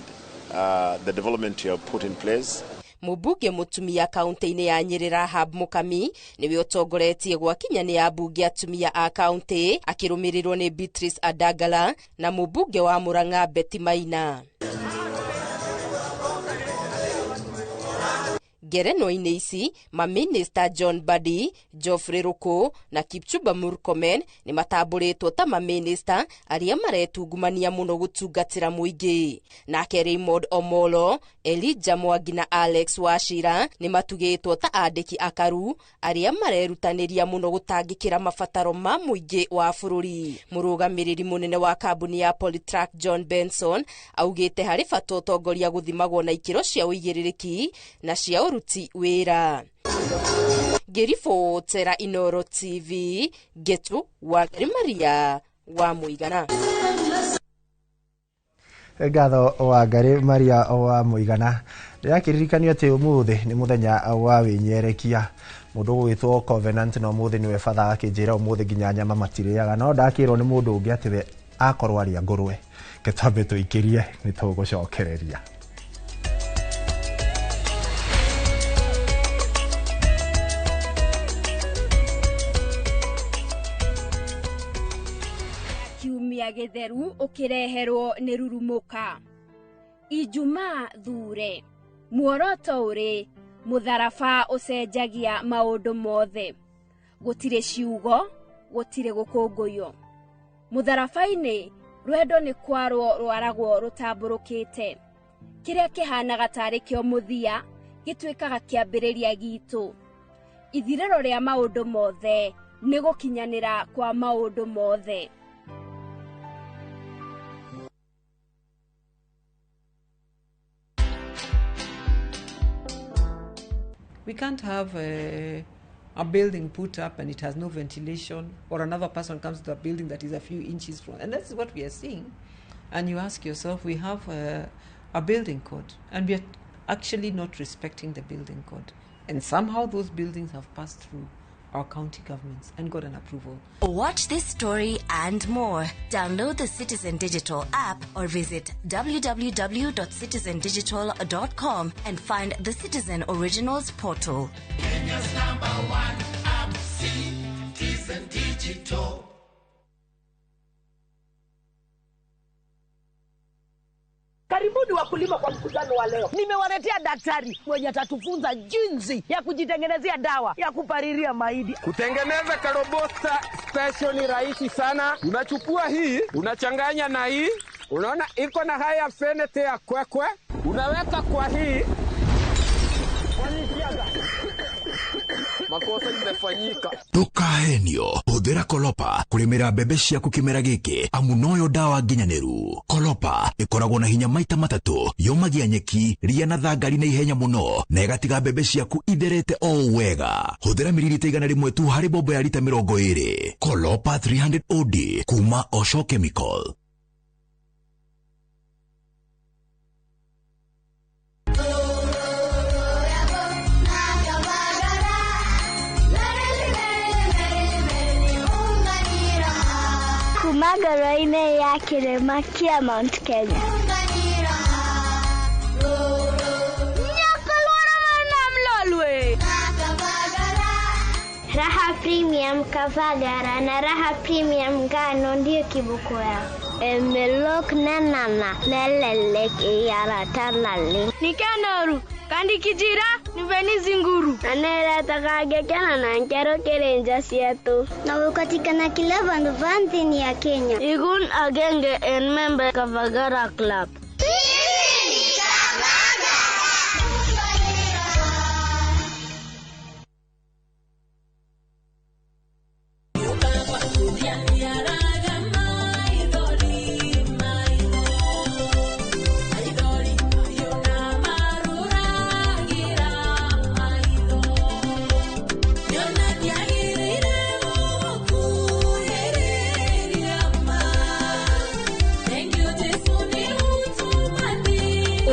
the development you have put in place. Mũmbunge mũtumia kaunti-inĩ ya Nyĩrĩ Rahab Mukami nĩwe ũtongoretie gwakinya nĩ ambunge atumia a kaunti akĩrũmĩrĩrwo nĩ Beatrice Adagala na mũmbunge wa Murang'a Betty Maina. Ngerenwa-inĩ ici mamĩnĩsta John Mbadi, Geoffrey Ruku na Kipchumba Murkomen nĩ matambũrĩtwo ta mamĩnĩsta arĩa maretungumania mũno gũtungatĩra mũingĩ. Nake Raymond Omolo, Elijah Mwangi na Alex Wachira nĩ matugĩtwo ta andĩki akaru arĩa marerutanĩria mũno gũtangĩkĩra mabataro ma mũingĩ wa bũrũri. Mũrũgamĩrĩri mũnene wa kambuni ya Polytrack John Benson augĩte harĩ bata ũtongoria gũthimagwo na ikĩro cia ũigĩrĩrĩki na cia ũruti wĩra. Ngĩribotera Inooro TV, Ngetu Wangari Maria wa Mũigana. Ngatho Wangari Maria wa Mũigana. Ndĩrakĩririkanio atĩ ũmũthĩ nĩ mũthenya wa wĩnyerekia. Mũndũ ũgwĩtwo Covenant na ũmũthĩ nĩwe batha akĩnjĩra ũmũthĩ nginya nyama matirĩaga, no ndakĩrwo nĩ mũndũ ũngĩ atĩ we akorwo arĩa ngũrwe. Kĩtambe tũikĩrie nĩ tũgũcokereria. Kiumia gĩtheru ũkĩreherwo nĩ rurumũka. Ijumaa thure. Muoroto ũrĩ mũtharaba ũcenjagia maũndũ mothe. Gũtirĩ ciugo, gũtirĩ gũkũngũywo. Mũtharaba-inĩ, rwendo nĩ kwarwo rwaragwo rũtambũrũkĩte. Kĩrĩa kĩhanaga tarĩ kĩo mũthia, gĩtuĩkaga kĩambĩrĩria gitũ. Ithirĩro rĩa maũndũ mothe nĩ gũkinyanĩra kwa maũndũ mothe. We can't have a building put up and it has no ventilation, or another person comes to a building that is a few inches from. And that's what we are seeing. And you ask yourself, we have a building code, and we are actually not respecting the building code. And somehow those buildings have passed through our county governments and got an approval. Watch this story and more. Download the Citizen Digital app or visit www.citizendigital.com and find the Citizen Originals portal. Kenya's number one app, Citizen Digital. Karibuni wakulima kwa mkutano wa leo. Nimewaletea daktari mwenye atatufunza jinsi ya kujitengenezea dawa ya kupalilia mahindi. Kutengeneza karobosta special ni rahisi sana. Unachukua hii, unachanganya na hii. Unaona iko na high affinity ya kwekwe. Unaweka kwa hii. Makosa imefanyika. Ndukahenio, huthira Kolopa kurimira mbembe ciaku kimera giki amu noyo dawa nginyaniru. Kolopa ikoragwo na hinya maita matatu, yomagia nyeki, ria na thangari na ihenya muno na igatiga mbembe ciaku itherete o wega. Huthira mililita 100 tu hari bobo ya lita 20. Kolopa 300 OD kuma Osho Chemical. Magoro-inĩ ya kĩrĩma kĩa Mount Kenya. Raha Premium Kavagara na Raha Premium Ngano ndio kiboko yao. Emelok nanana lelelek iyaratalali. Nikanoru kandi kijira niveni zinguru. Anera na nkero kerenja sietu. Na ukatikana kila vandu vanthini ya Kenya. Igun agenge en member Kavagara Club.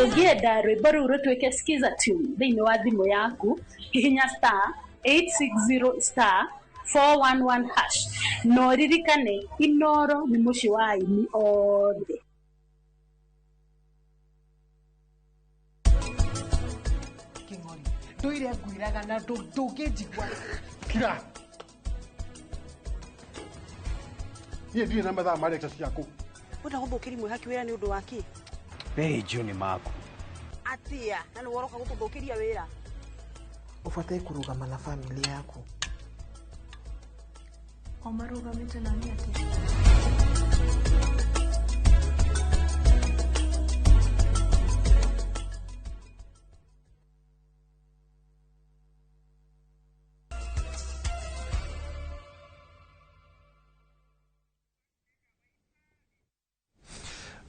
Ũngĩenda rwĩmbo rũu rũtuĩke skiza tune thĩinĩ wa thimũ yaku, hihinya star 860 star 411 hash na ũririkane Inooro nĩ mũciĩ wa aini othe. Kĩng'ori, ndũire ngwĩraga na ndũngĩnjigua. Kira. Niĩ ndirĩ na mathaa ma lecture ciaku. Wenda gũthũkĩria mwĩhaki wĩra nĩ ũndũ wa kĩ? Benjo nĩ maku. Atia, na nĩ woroka gũtũthũkĩria wĩra. Ũbataire kũrũgama na bamĩrĩ yaku. O marũgamĩte na niĩ atĩa?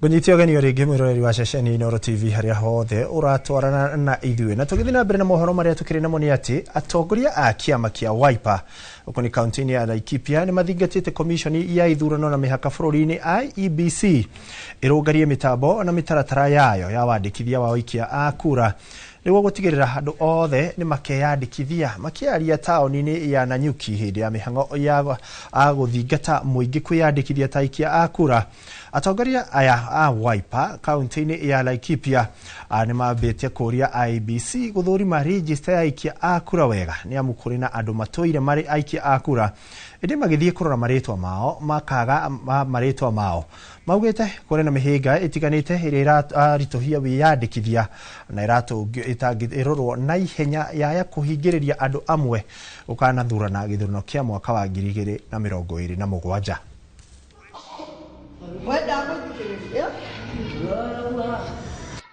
Ngũnyitie ũgeni rĩngĩ mwĩroreri wa ceceni Inooro TV harĩa hothe ũratwarana na ithuĩ, na tũgĩthiĩ na mbere na mohoro marĩa tũkĩrĩ namo nĩ atĩ atongoria a kĩama kĩa Wiper gũkũ nĩ kaunti-inĩ ya Laikipia nĩ mathingatĩte komishoni ya ithurano na mĩhaka bũrũri-inĩ IEBC ĩrũngarie mĩtambo na mĩtaratara yayo ya wandĩkithia wa aikia a kura nĩguo gũtigĩrĩra andũ othe nĩ makeyandĩkithia. Makĩaria taũni-inĩ ya Nanyuki hĩndĩ ya mĩhang'o ya gũthingata mũingĩ kwĩyandĩkithia ta aikia a kura, atongoria aya a Wiper kaunti-inĩ ya Laikipia nĩ mambĩtie kũũria IEBC gũthũrima register ya aikia a kura wega nĩ amu kũrĩ na andũ matũire marĩ aikia a kura Ĩndĩ magĩthiĩ kũrora marĩtwa mao makaga marĩtwa mao. Maugĩte kũrĩ na mĩhĩnga ĩtiganĩte ĩrĩa ĩraritũhia wĩyandĩkithia na ĩtangĩrorwo na ihenya yaya kũhingĩrĩria andũ amwe gũkanathurana gĩthurano kĩa mwaka wa 2027.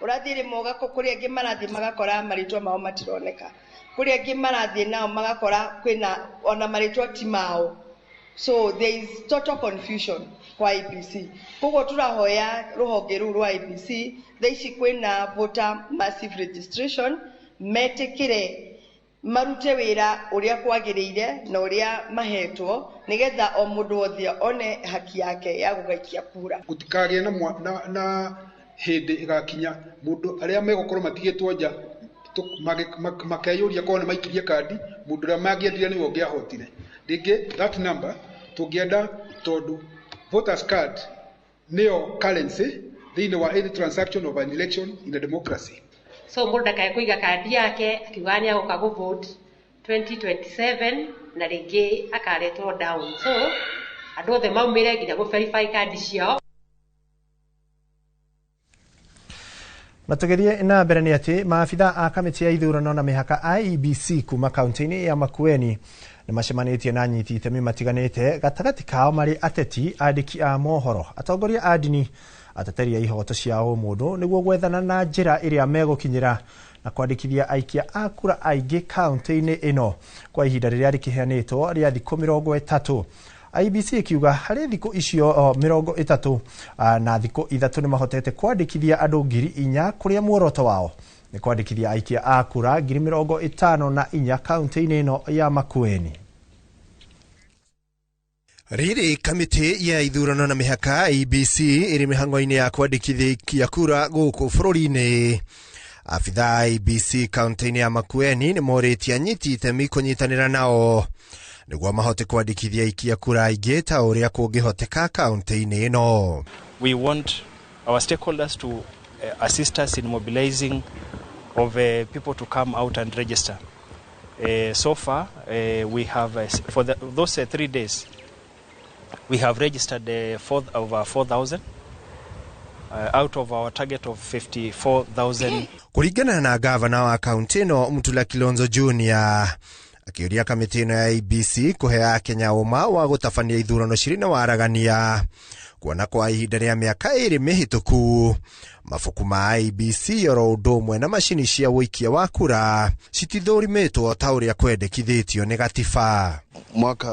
Ũrathiĩ rĩmwe kũrĩ angĩ marathiĩ magakora marĩtwa mao matironeka, kũrĩ angĩ marathiĩ nao magakora kwĩna ona marĩtwa ti mao, so there is total confusion kwa IEBC. Koguo tũrahoya rũhonge rũu rwa IEBC thaa ici kwĩna voter massive registration, metĩkĩre marute wĩra ũrĩa kwagĩrĩire na ũrĩa mahetwo nĩgetha o mũndũ wothe one haki yake ya gũgaikia kura. Gũtikagĩe na hĩndĩ ĩgakinya mũndũ arĩa megũkorwo matigĩtwo nja makeyũria korwo nĩ maikirie kandi, mũndũ ũrĩa mangĩendire nĩwe ũngĩahotire. Rĩngĩ that number tũngĩenda, tondũ voters card nĩyo currency thĩinĩ wa any transaction of an election in a democracy. So mũndũ ndakae kũiga kandi yake akiuga nĩ agũka gũ vote 2027 na rĩngĩ akaretwo down. So andũ othe maumĩre nginya gũ verify kandi ciao. Na tũgĩthiĩ na mbere nĩ atĩ maabitha a kamĩtĩ ya ithurano na mĩhaka IEBC kuma kaunti-inĩ ya Makueni nĩ macemanĩtie na anyiti itemi matiganĩte, gatagatĩ kao marĩ ateti, andĩki a mohoro, atongoria a ndini, ateteri a ihoto cia ũmũndũ nĩguo gwethana na njĩra ĩrĩa megũkinyĩra na kwandĩkithia aikia a kura aingĩ kaunti-inĩ ĩno kwa ihinda rĩrĩa rĩkĩheanĩtwo rĩa thikũ 30. IEBC ĩkiuga harĩ thikũ icio 30 na thikũ 3 nĩ mahotete kwandĩkithia andũ 4,000 kũrĩa muoroto wao nĩ kwandĩkithia aikia a kura 54,000 kaunti-inĩ ĩno ya Makueni. Rĩrĩ kamĩtĩ ya ithurano na mĩhaka IEBC ĩrĩ mĩhang'o-inĩ ya kwandĩkithia aikia kura gũkũ bũrũri-inĩ. Abitha a IEBC kaunti-inĩ ya Makueni nĩ morĩtie anyiti itemi kũnyitanĩra nao nĩguo mahote kwandĩkithia aikia kura aingĩ ta ũrĩa kũngĩhoteka kaunti-inĩ ĩno. We want our stakeholders to assist us in mobilizing of people to come out and register. So far, we have, for those 3 days, we have registered over 4,000 out of our target of 54,000. Kũringana na gavana wa kaunti ĩno Mutula Kilonzo Junior akĩũria kamĩtĩ ĩno ya IEBC kũhe akenya ũma wa gũtabania ithurano cirĩ na waragania, kuona kwa ihinda rĩa mĩaka 2 mĩhĩtũku mabuku ma IEBC oro ũndũ ũmwe na macini cia ũikia wa kura citithũrimĩtwo ta ũrĩa kwendekithĩtio nĩ gatiba. Mwaka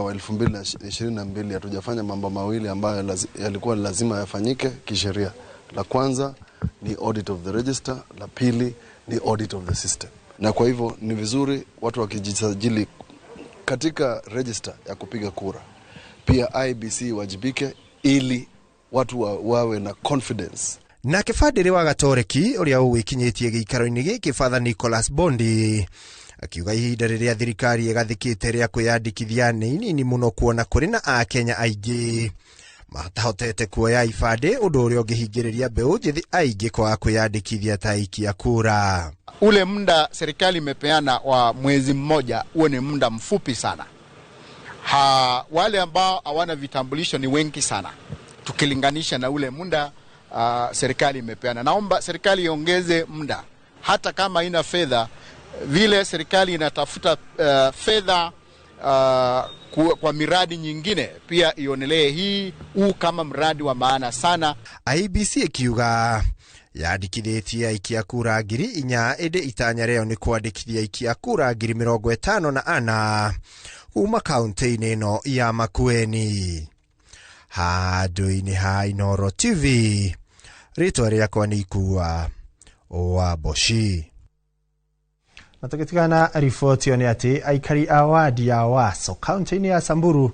wa 2022 hatujafanya mambo mawili ambayo yalikuwa lazima yafanyike kisheria. La kwanza ni audit of the register, la pili ni audit of the system. Na kwa hivyo ni vizuri watu wakijisajili katika register ya kupiga kura, pia IEBC wajibike ili watu wawe na confidence. Nake Fadĩrĩ wa Gatoreki ũrĩa ũgĩkinyĩtie gĩikaro-inĩ gĩkĩ Father Nicholas Bondi akiuga ihinda rĩrĩa thirikari ĩgathĩkĩte rĩa kwĩyandĩkithia nĩ inini mũno kuona kũrĩ na akenya aingĩ matahotete kuoya ibandĩ, ũndũ ũrĩa ũngĩhingĩrĩria mbeũ njĩthĩ aingĩ kwaga kwĩyandĩkithia ta aikia kura. Ule muda serikali imepeana wa mwezi mmoja, huo ni muda mfupi sana. Wale ambao hawana vitambulisho ni wengi sana tukilinganisha na ule muda serikali imepeana. Naomba serikali iongeze muda, hata kama ina fedha, vile serikali inatafuta fedha kwa miradi nyingine, pia ionelee hii huu kama mradi wa maana sana. IEBC ikiuga yandĩkithĩtie aikia kura 4,000 ĩndĩ itanya rĩao nĩ kwandĩkithia aikia kura 54,000 kuma kaunti-inĩ ĩno ya Makueni. Handũ-inĩ ha Inooro TV, rĩtwa rĩakwa nĩ Ikua wa Boshi. Na tũgĩtigana riboti ĩyo nĩ atĩ aikari a wadi ya Waso kaunti-inĩ ya Samburu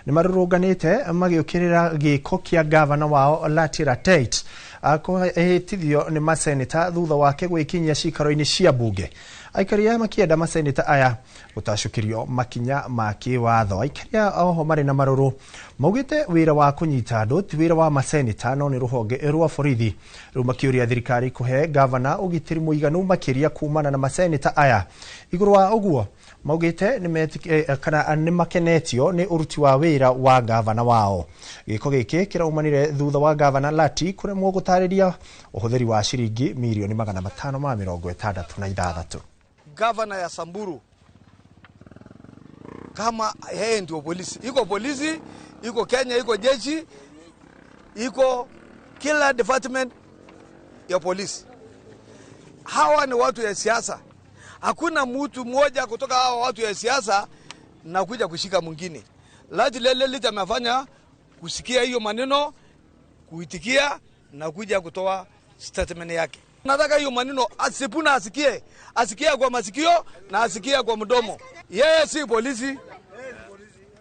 nĩ marũrũnganĩte magĩũkĩrĩra gĩko kĩa gavana wao Lati Ratait kũhĩtithio nĩ maseneta thutha wake gwĩkinyia cikaro-inĩ cia bunge. Aikari aya makĩenda maseneta aya Gũtacũkĩrio makinya ma kĩwatho. Aikaria oho marĩ na marũrũ maugĩte wĩra wa kũnyita andũ ti wĩra wa maseneta no nĩ rũhonge rwa borithi. Rĩu makĩũria thirikari kũhe gavana ũgitĩri mũiganu makĩria kumana na maseneta aya. Igũrũ wa ũguo maugĩte kana nĩ makenetio nĩ ũruti wa wĩra wa gavana wao. Gĩko gĩkĩ kĩraumanire thutha wa gavana Lati kũremwo gũtarĩria ũhũthĩri wa ciringi mirioni 566. Gavana ya Samburu kama yeye ndio polisi, iko polisi, iko Kenya, iko jeshi, iko kila department ya polisi. Hawa ni watu ya siasa. Hakuna mtu mmoja kutoka hawa watu ya siasa na kuja kushika mwingine. Lati lele amefanya kusikia hiyo maneno, kuitikia na kuja kutoa statement yake. Nataka hiyo maneno Asipuna asikie, asikie kwa masikio na asikie kwa mdomo. Yeye si polisi.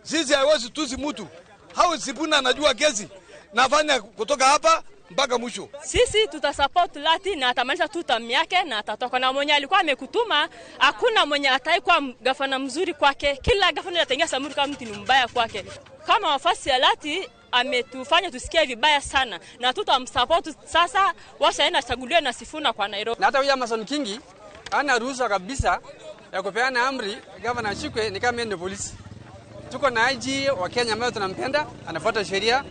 Sisi haiwezi tusi mtu. Hao Sipuna anajua kesi. Nafanya kutoka hapa mpaka mwisho. Sisi tutasupport Lati na atamaliza tu term yake na atatoka. Na mwenye alikuwa amekutuma, hakuna mwenye ataikuwa gavana mzuri kwake. Kila gavana ataingia Samburu kama mtu ni mbaya kwake. Kama wafasi ya Lati ametufanya tusikie vibaya sana na tutamsupport sasa, washaenda chaguliwe na Sifuna kwa Nairobi. Na hata huyu Amason Kingi ana ruhusa kabisa ya kupeana amri gavana ashikwe ni kama ni polisi. Tuko na IG wa Kenya ambaye tunampenda, anafuata sheria.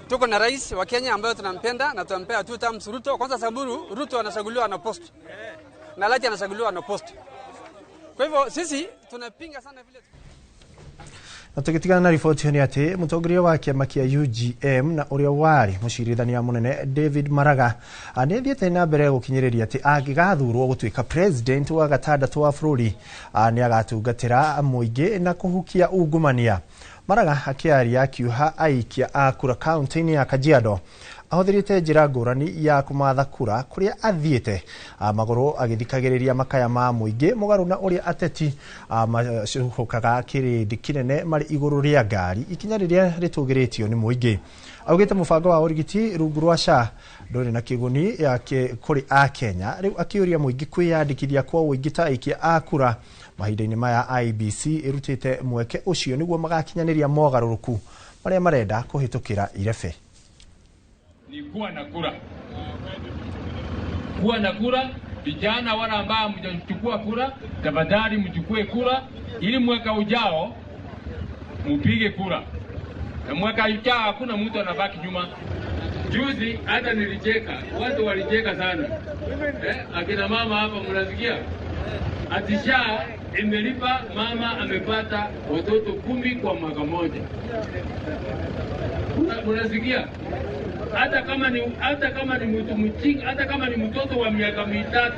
Tuko na rais wa Kenya ambaye tunampenda na tunampea 2 terms Ruto. Kwanza Samburu Ruto anachaguliwa na post. Na Lati anachaguliwa na post. Kwa hivyo sisi tunapinga sana vile. Na tũgĩtigana na riboti ĩyo nĩ atĩ mũtongoria wa kĩama kĩa UGM na ũrĩa warĩ mũcirithania mũnene David Maraga nĩ athiĩte na mbere gũkinyĩrĩria atĩ angĩgathurwo gũtuĩka president wa gatandatũ wa bũrũri nĩ agatungatĩra mũingĩ na kũhukia ungumania. Maraga akĩaria akiuha aikia a kura kaunti-inĩ ya Kajiado ahũthĩrĩte njĩra ngũrani ya kũmatha kura kũrĩa athiĩte magũrũ agĩthikagĩrĩria makaya ma mũingĩ mũgarũ na ũrĩa ateti macuhũkaga kĩrĩndĩ kĩnene marĩ igũrũ rĩa ngari, ikinya rĩrĩa rĩtũgĩrĩtio nĩ mũingĩ. Augĩte mũbango wa ũrigiti rungu rwa SHA ndũrĩ na kĩguni kũrĩ Akenya, rĩu akĩũria mũingĩ kwĩyandĩkithia kwa ũingĩ ta aikia a kura. Mahinda-inĩ maya IEBC ĩrutĩte mweke ũcio nĩguo magakinyanĩria mogarũrũku marĩa marenda kũhĩtũkĩra irebe. Ni kuwa na kura. Kuwa na kura, vijana wale ambao mjachukua kura, tafadhali mchukue kura ili mwaka ujao mpige kura. Na mwaka ujao hakuna mtu anabaki nyuma. Juzi hata nilicheka, watu walicheka sana. Akina mama hapa mnasikia? Ati SHA imelipa mama amepata watoto 10 kwa mwaka moja. Mnasikia? Hata kama ni mtu mchinga, hata kama ni mtoto wa miaka 3,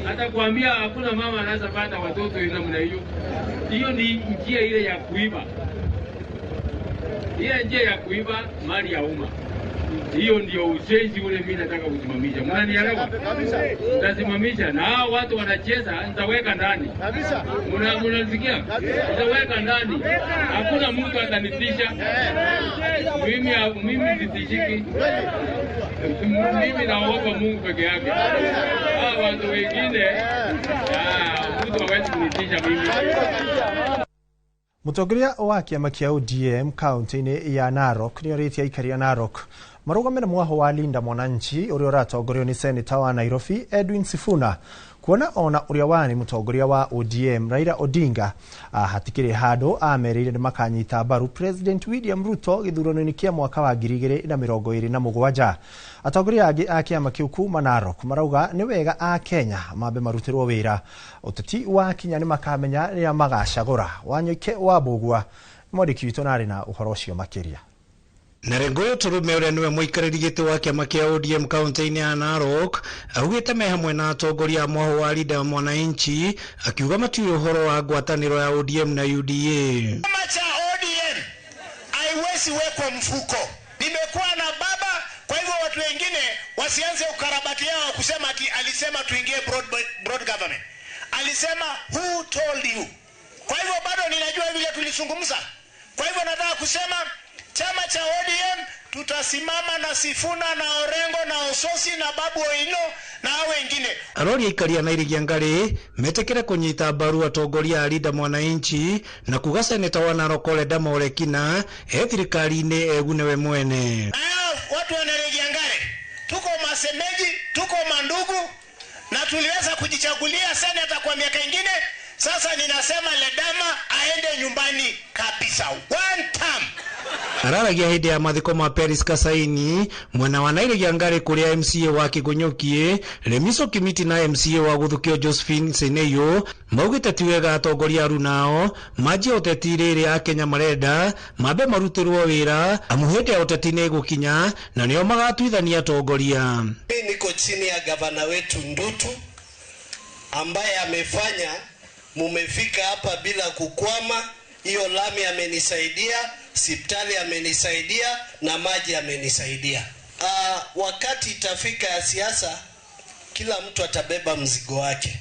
hata kuambia hakuna mama anaweza pata watoto namna hiyo. Hiyo ni njia ile ya kuiba. Ile njia ya kuiba mali ya umma. Hiyo ndio ushenzi ule mimi nataka kusimamisha. Mnanielewa? Nitasimamisha na hao watu wanacheza nitaweka ndani. Kabisa. Mnasikia? Nitaweka ndani. Hakuna mtu atanitisha. Mimi sitishiki. Mimi naogopa Mungu peke yake. Hao watu wengine mtu hawezi kunitisha mimi. Mũtongoria wa kĩama kĩa ODM kaunti-inĩ ya Narok nĩ orĩtie aikari a Narok marũgame na mwaho wa Linda Mwananchi ũrĩa ũratongorio nĩ seneta wa Nairobi Edwin Sifuna, kuona ona ũrĩa warĩ mũtongoria wa ODM Raila Odinga hatikĩrĩ handũ amerĩire nĩ makanyita mbaru President William Ruto gĩthurano-inĩ kĩa mwaka wa 2027. Atongoria angĩ a kĩama kĩu kuma Narok marauga nĩ wega a Kenya mambe marutĩrwo wĩra ũteti wa kinya nĩ makamenya rĩrĩa magacagũra. Wanyoike wa Mbũgua mwandĩki witũ narĩ na ũhoro ũcio makĩria. Narengoyo Turume ũrĩa nĩwe mũikarĩri gĩtĩ wa kĩama kĩa ODM kaunti-inĩ ya Narok augĩte me hamwe na atongoria a mwaho wa Linda Mwananchi, akiuga matiũĩ ũhoro wa ngwatanĩro ya ODM na UDA. Chama cha ODM haiwezi wekwa mfuko. Nimekuwa na baba, kwa hivyo watu wengine wasianze ukarabati yao kusema ati alisema tuingie broad government. Alisema who told you? Kwa hivyo bado ninajua vile tulizungumza. Kwa hivyo nataka kusema chama cha ODM tutasimama na Sifuna na Orengo na Ososi na Babu Owino na hao wengine. Arori aikaria na Irigia Ngari metekere kunyita mbaru atongoria a Linda Mwananchi na kuga seneta wa Narok Ledama Olekina e thirikari-inĩ egune we mwene. Watu wa Irigia Ngari tuko masemeji, tuko mandugu na tuliweza kujichagulia seneta kwa miaka ingine. Sasa ninasema Ledama aende nyumbani kabisa. One term. Araragia hĩndĩ ya mathiko ma Peris Kasaini mwena wa Nairigia Ngari kũrĩa MCA wa Kĩgunyũkie Lemiso Kimiti na MCA wa Gũthukio Josephine Seneyo maugĩte ti wega atongoria arunao manjie ũteti rĩrĩ a Kenya marenda mambe marutĩrwo wĩra amu hĩndĩ ya ũteti nĩ ĩgũkinya na nĩo magatuithania atongoria. Mimi niko chini ya gavana wetu Ndutu ambaye amefanya mumefika hapa bila kukwama. Hiyo lami amenisaidia, sipitali amenisaidia na maji amenisaidia. Wakati itafika ya siasa, kila mtu atabeba mzigo wake.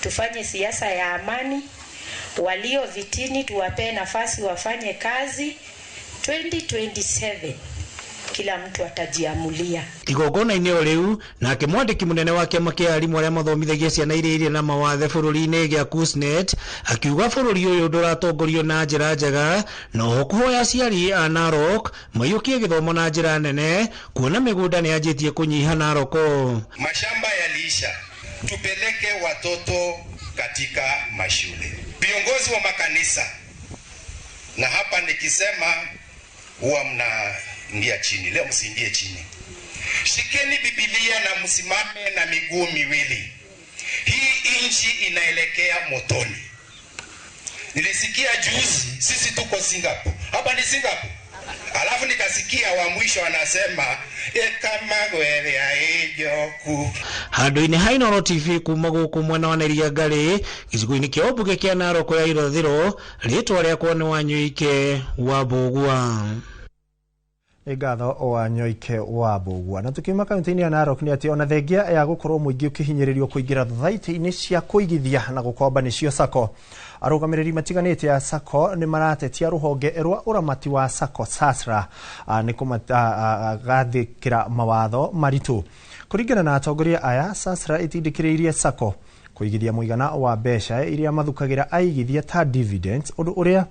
Tufanye siasa ya amani, walio vitini tuwapee nafasi wafanye kazi. 2027 kila mtu atajiamulia. Igongona-inĩ o rĩu nake mwandĩki mũnene wa kĩama kĩa arimũ arĩa mathomithagia ciana iria irĩ na mawathe bũrũri-inĩ gĩa KUSNET akiuga bũrũri ũyũ ndũratongorio na njĩra njega na oho kũhoya aciari a Narok maiyũkie gĩthomo na njĩra nene kuona mĩgũnda nĩ yanjĩtie kũnyiha Narok. Mashamba yaliisha, tupeleke watoto katika mashule. Viongozi wa makanisa, na hapa nikisema huwa mna ingia chini, leo msiingie chini. Shikeni Biblia na msimame na miguu miwili. Hii nchi inaelekea motoni. Nilisikia juzi sisi tuko Singapore. Hapa ni Singapore. Alafu nikasikia wa mwisho anasema ekamagweria ejoku. Handũ-inĩ ha Inooro TV kuma gũkũ mwena wa Nairia Ngari gĩcigo-inĩ kĩa ũmbunge kĩa Narok ya irathĩro, rĩtwa rĩakwa nĩ Wanyoike wa Mbũgua. Ngatho wa Nyoike wa Mbũgua. Na tukiuma kaunti-inĩ ya Narok nĩ atĩ ona thengia ya gũkorwo mũingĩ ũkĩhinyĩrĩrio kũingĩra thothaitĩ-inĩ cia kũigithia na gũkomba nĩcio SACCO, arũgamĩrĩri matiganĩte a SACCO nĩ maratetia rũhonge rwa ũramati wa SACCO SASRA nĩ kũgathĩkĩra mawatho maritũ. Kũringana na atongoria aya, SASRA ĩtindĩkĩrĩirie SACCO kũigithia mũigana wa mbeca iria mathukagĩra aigithia ta dividends, ũndũ ũrĩa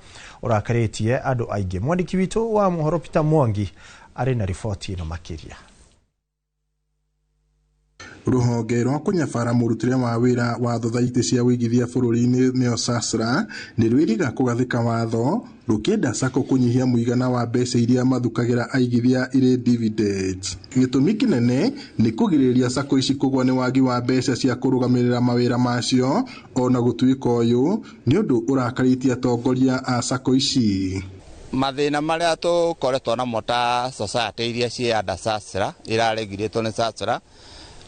ũrakarĩtie andũ aingĩ. Mwandĩki witũ wa mohoro Peter Mwangi arĩ na riboti ĩno makĩria. Rũhonge rwa kũnyabara mũrutĩre wa wĩra wa thothaitĩ cia ũigithia bũrũri-inĩ nĩyo SASRA nĩ rwĩrĩga kũgathĩka watho rũkĩenda SACCO kũnyihia mũigana wa mbeca iria mathukagĩra aigithia irĩ dividends. Gĩtũmi kĩnene nĩ kũgirĩrĩria SACCO ici kũgwa nĩ wagi wa mbeca cia kũrũgamĩrĩra mawĩra macio, ona gũtuĩka ũyũ nĩ ũndũ ũrakarĩtie atongoria a SACCO ici. Mathĩna marĩa tũkoretwo namo ta society iria ciĩ under SASRA iraregirĩtwo nĩ SASRA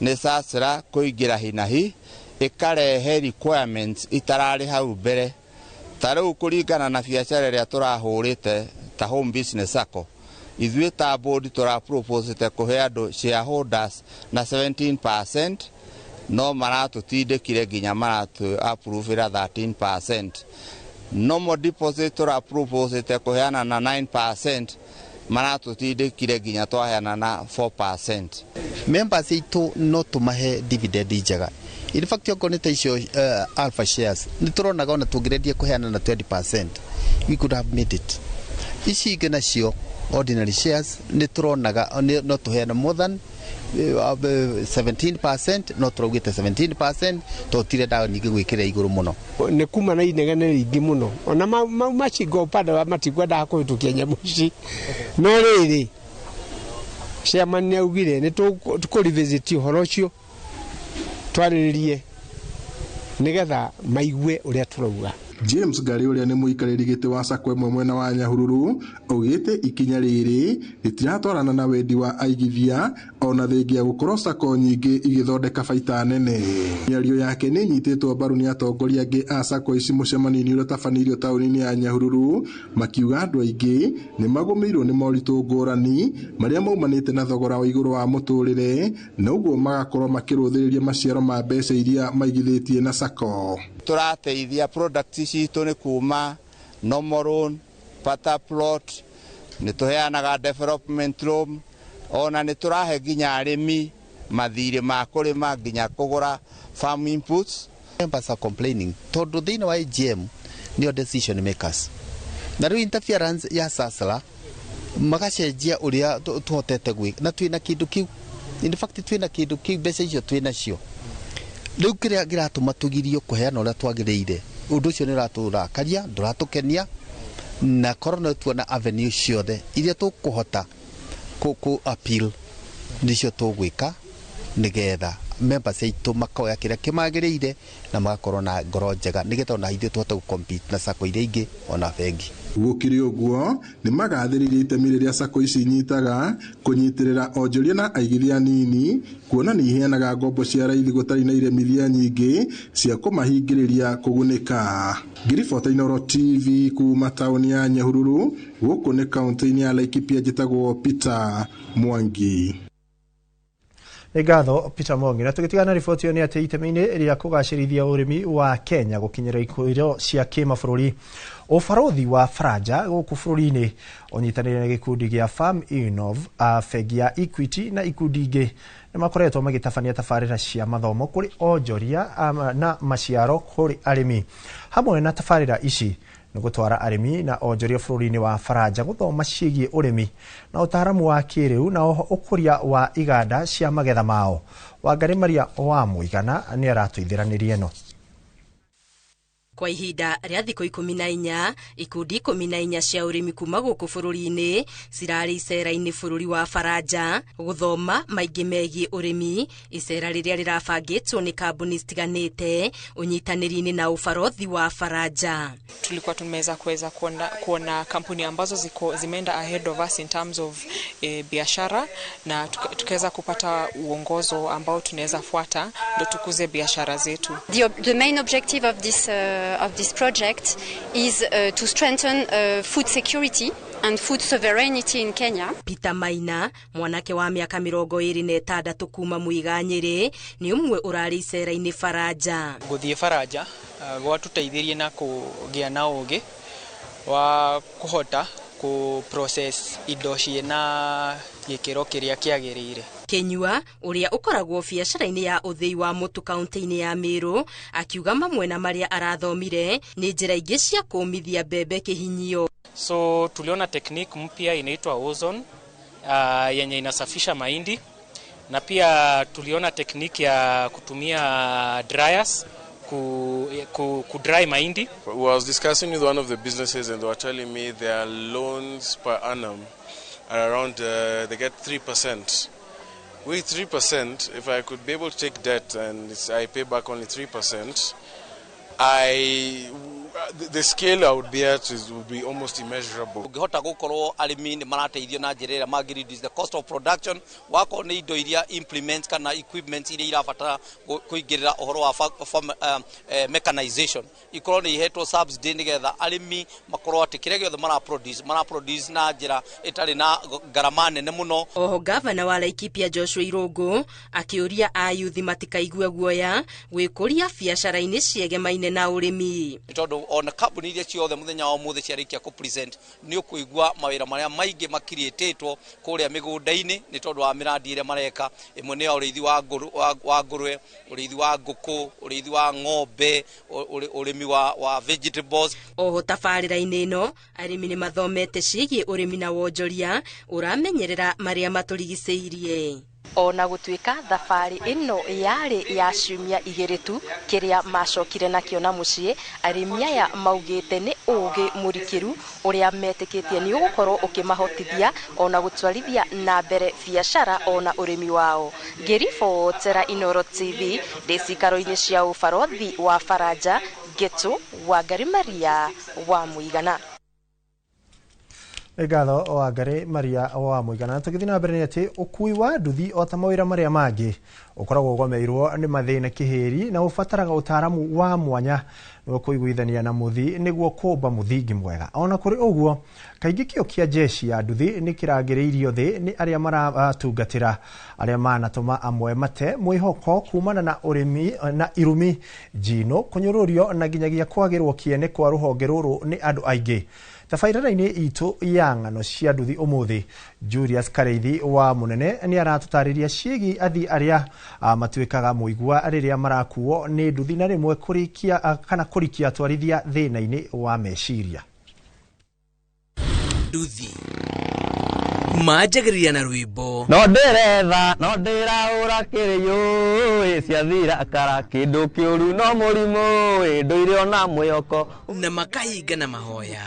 nĩ SASRA kũingĩra hinahi ĩkarehe requirements itararĩ hau mbere. Ta rĩu kũringana na biacara ĩrĩa tũrahũrĩte ta home business SACCO, ithuĩ ta board tũraproposete kũhe andũ shareholders na 17%, no maratũtindĩkire nginya maratũ approve-ĩra 13%. Normal deposit tũraproposete kũheana na 9%, maratũtindĩkire nginya twaheana na 4%. Members itũ no tũmahe dividend njega. In fact okorwo nĩ ta icio alpha shares nĩ tũronaga ona tũngĩrendia kũheana na 20% we could have made it. Ici ingĩ nacio ordinary shares nĩ tũronaga no tũheana more than 17%, no tũraugĩte 17% tũtirendaga ningĩ gwĩkĩra igũrũ mũno. Nĩ kuma na inegene rĩingĩ mũno ona mau macingo upande wa matikwendaga kũhĩtũkia nyamũ ici, no rĩrĩ chairman nĩ augire nĩ tũkũrevisit ũhoro ũcio twarĩrĩrie nĩgetha maigue ũrĩa tũrauga. James Ngari ũrĩa nĩ mũikarĩri gĩtĩ wa SACCO ĩmwe mwena wa Nyahururu augĩte ikinya rĩrĩ rĩtiratwarana na wendi wa aigithia ona thengia gũkorwo SACCO nyingĩ igĩthondeka baita nene. Mĩario yake nĩ ĩnyitĩtwo mbaru nĩ atongoria angĩ a SACCO ici mũcemanio-inĩ ũrĩa ũtabanĩirio taũni-inĩ ya Nyahururu, makiuga andũ aingĩ nĩ magũmĩirwo nĩ moritũ ngũrani marĩa maumanĩte na thogora wa igũrũ wa mũtũrĩre na ũguo magakorwo makĩrũthĩrĩria maciaro ma mbeca iria maigithĩtie na SACCO. Tũrateithia products citũ nĩ kuma normal loan, Pata plot, nĩ tũheanaga development loan, ona nĩ tũrahe nginya arĩmi mathirĩ ma kũrĩma nginya kũgũra farm inputs. Members are complaining tondũ thĩinĩ wa AGM nĩo decision makers, na rĩu interference ya SASRA magacenjia ũrĩa tũhotete gwĩka, na twĩna kĩndũ kĩu, in fact twĩna kĩndũ kĩu, mbeca icio twĩnacio. Rĩu kĩrĩa kĩratũma tũgirio kũheana ũrĩa twagĩrĩire, ũndũ ũcio nĩ ũratũrakaria, ndũratũkenia, na korwo no tuona avenue ciothe iria tũkũhota kũ appeal nĩcio tũgwĩka, nĩgetha members aitũ makoya kĩrĩa kĩmagĩrĩire na magakorwo na ngoro njega, nĩgetha ona ithuĩ tũhote gũ-compete na sacco iria ingĩ ona bengi. Gũkĩrĩ ũguo, nĩ magathĩrĩirie itemi rĩrĩa sacco ici inyitaga kũnyitĩrĩra onjoria na aigithia anini, kuona nĩ iheanaga ngombo cia raithi gũtarĩ na iremithia nyingĩ cia kũmahingĩrĩria kũgunĩka. Ngĩribota Inooro TV kuma taũni ya Nyahururu, gũkũ nĩ kaũntĩ-inĩ ya Laikipia, njĩtagwo Peter Mwangi. Nĩ ngatho Peter Mwangi. Na tũgĩtigana na riboti ĩyo nĩ atĩ itemi-inĩ rĩa kũgacĩrithia ũrĩmi wa Kenya gũkinyĩra ikĩro cia kĩmabũrũri, ũbarũthi wa Faranja gũkũ bũrũri-inĩ ũnyitanĩire na gĩkundi gĩa Farm Innov, bengi ya Equity na ikundi ingĩ nĩ makoretwo magĩtabania tabarĩra cia mathomo kũrĩ onjoria na maciaro kũrĩ arĩmi. Hamwe na tabarĩra ici nĩ gũtwara arĩmi na onjoria bũrũri-inĩ wa Faranja gũthoma ciĩgiĩ ũrĩmi na ũtaaramu wa kĩrĩu na oho ũkũria wa iganda cia magetha mao. Wangarĩ Maria wa Mũigana nĩ aratũithĩranĩria ĩno. Kwa ihinda rĩa thikũ 14, ikundi 14 cia ũrĩmi kuma gũkũ bũrũri-inĩ cirarĩ icera-inĩ bũrũri wa Faranja gũthoma maingĩ megiĩ ũrĩmi, icera rĩrĩa rĩrabangĩtwo nĩ kambuni citiganĩte ũnyitanĩri-inĩ na ũbarothi wa Faranja. Tulikuwa tumeweza kuweza kuona kampuni ambazo ziko zimeenda ahead of us in terms of biashara, na tukaweza kupata uongozo ambao tunaweza fuata ndo tukuze biashara zetu. The main objective of this project is to strengthen food security and food sovereignty in Kenya. Peter Maina, mwanake wa mĩaka 26 kuma Muiga Nyĩrĩ, nĩ ũmwe ũrarĩ icera-inĩ Faranja. Gũthiĩ Faranja gwatũteithirie na kũgĩa na ũgĩ wa kũhota kũ process indo ciĩna gĩkĩro kĩrĩa kĩagĩrĩire. Kenyua ũrĩa ũkoragwo biacara-inĩ ya ũthĩi wa mũtu kaunti-inĩ ya Meru akiuga mamwe na marĩa arathomire nĩ njĩra ingĩ cia kũmithia mbembe kĩhinyio. So tuliona technique mpya inaitwa ozone, yenye inasafisha mahindi, na pia tuliona technique ya kutumia dryers ku dry mahindi. I was discussing with one of the businesses and they were telling me their loans per annum are around, they get 3%. With 3%, if I could be able to take debt and I pay back only 3%, the scale I would be at would be almost immeasurable. Ũngĩhota gũkorwo arĩmi nĩ marateithio na njĩra ĩrĩa mangĩ reduce the cost of production, wakorwo nĩ indo iria implements kana equipment iria irabatara kũingĩrĩra ũhoro wa mechanization, ikorwo nĩ ihetwo subsidy nĩgetha arĩmi makorwo atĩ kĩrĩa gĩothe mara produce na njĩra ĩtarĩ na ngarama nene mũno. Oho gavana wa Laikipia Joshua Irũngũ akĩũria ayuthi matikaigue guoya gwĩkũria biacara-inĩ ciegemaine na ũrĩmi. Nĩ tondũ ona kambuni iria ciothe mũthenya wa ũmũthĩ ciarĩkia kũ present, nĩ ũkũigua mawĩra marĩa maingĩ makiriĩtĩtwo kũrĩa mĩgũnda-inĩ nĩ tondũ wa mĩrandi ĩrĩa mareka. Ĩmwe nĩ ya ũrĩithi wa ngũrwe, ũrĩithi wa ngũkũ, ũrĩithi wa ng'ombe, ũrĩmi wa vegetables. Oho tabarĩra-inĩ ĩno arĩmi nĩ mathomete ciĩgiĩ ũrĩmi na wonjoria ũramenyerera marĩa matũrigicĩirie. Ona gũtuĩka thabarĩ ĩno yarĩ ya ciumia 2 tu, kĩrĩa macokire nakĩo na mũciĩ, arĩmi aya maugĩte nĩ ũgĩ mũrikĩru ũrĩa metĩkĩtie nĩ ũgũkorwo ũkĩmahotithia ona gũtwarithia na mbere biacara ona ũrĩmi wao. Ngĩribotera Inooro TV ndĩ cikaro-inĩ cia ũbarothi wa Faranja, Getu Wangari Maria wa Mũigana. Nĩ ngatho Wangari Maria wa Mũigana. Tũgĩthiĩ na mbere nĩ atĩ ũkui wa nduthi o ta mawĩra marĩa mangĩ ũkoragwo ũgomeirwo nĩ mathĩna kĩhĩri na ũbataraga ũtaaramu wa mwanya nĩguo kũiguithania na mũthii nĩguo kũmba mũthingi mwega. Ona kũrĩ ũguo, kaingĩ kĩo kĩa jeshi ya nduthi nĩ kĩrangĩrĩirio thĩ nĩ arĩa maratungatĩra, arĩa manatũma amwe mate mwĩhoko kumana na ũrĩmi na irumi njino, kũnyũrũrio na nginyagia kwagĩrwo kĩene kwa rũhonge rũrũ nĩ andũ aingĩ. Tabairara-inĩ itũ ya ng'ano cia nduthi ũmũthĩ, Julius Kareithi wa Mũnene nĩ aratũtarĩria ciĩgiĩ athii arĩa matuĩkaga mũigua rĩrĩa marakuo nĩ nduthi na rĩmwe kũrikia kana kũrikia atwarithia thĩna-inĩ wa meciria. Nduthi manjagĩrĩria na rwĩmbo no ndĩretha no ndĩraũra kĩrĩyũ ciathira kara kĩndũ kĩũru no mũrimũ ndũire ona mwĩhoko na makahinga na mahoya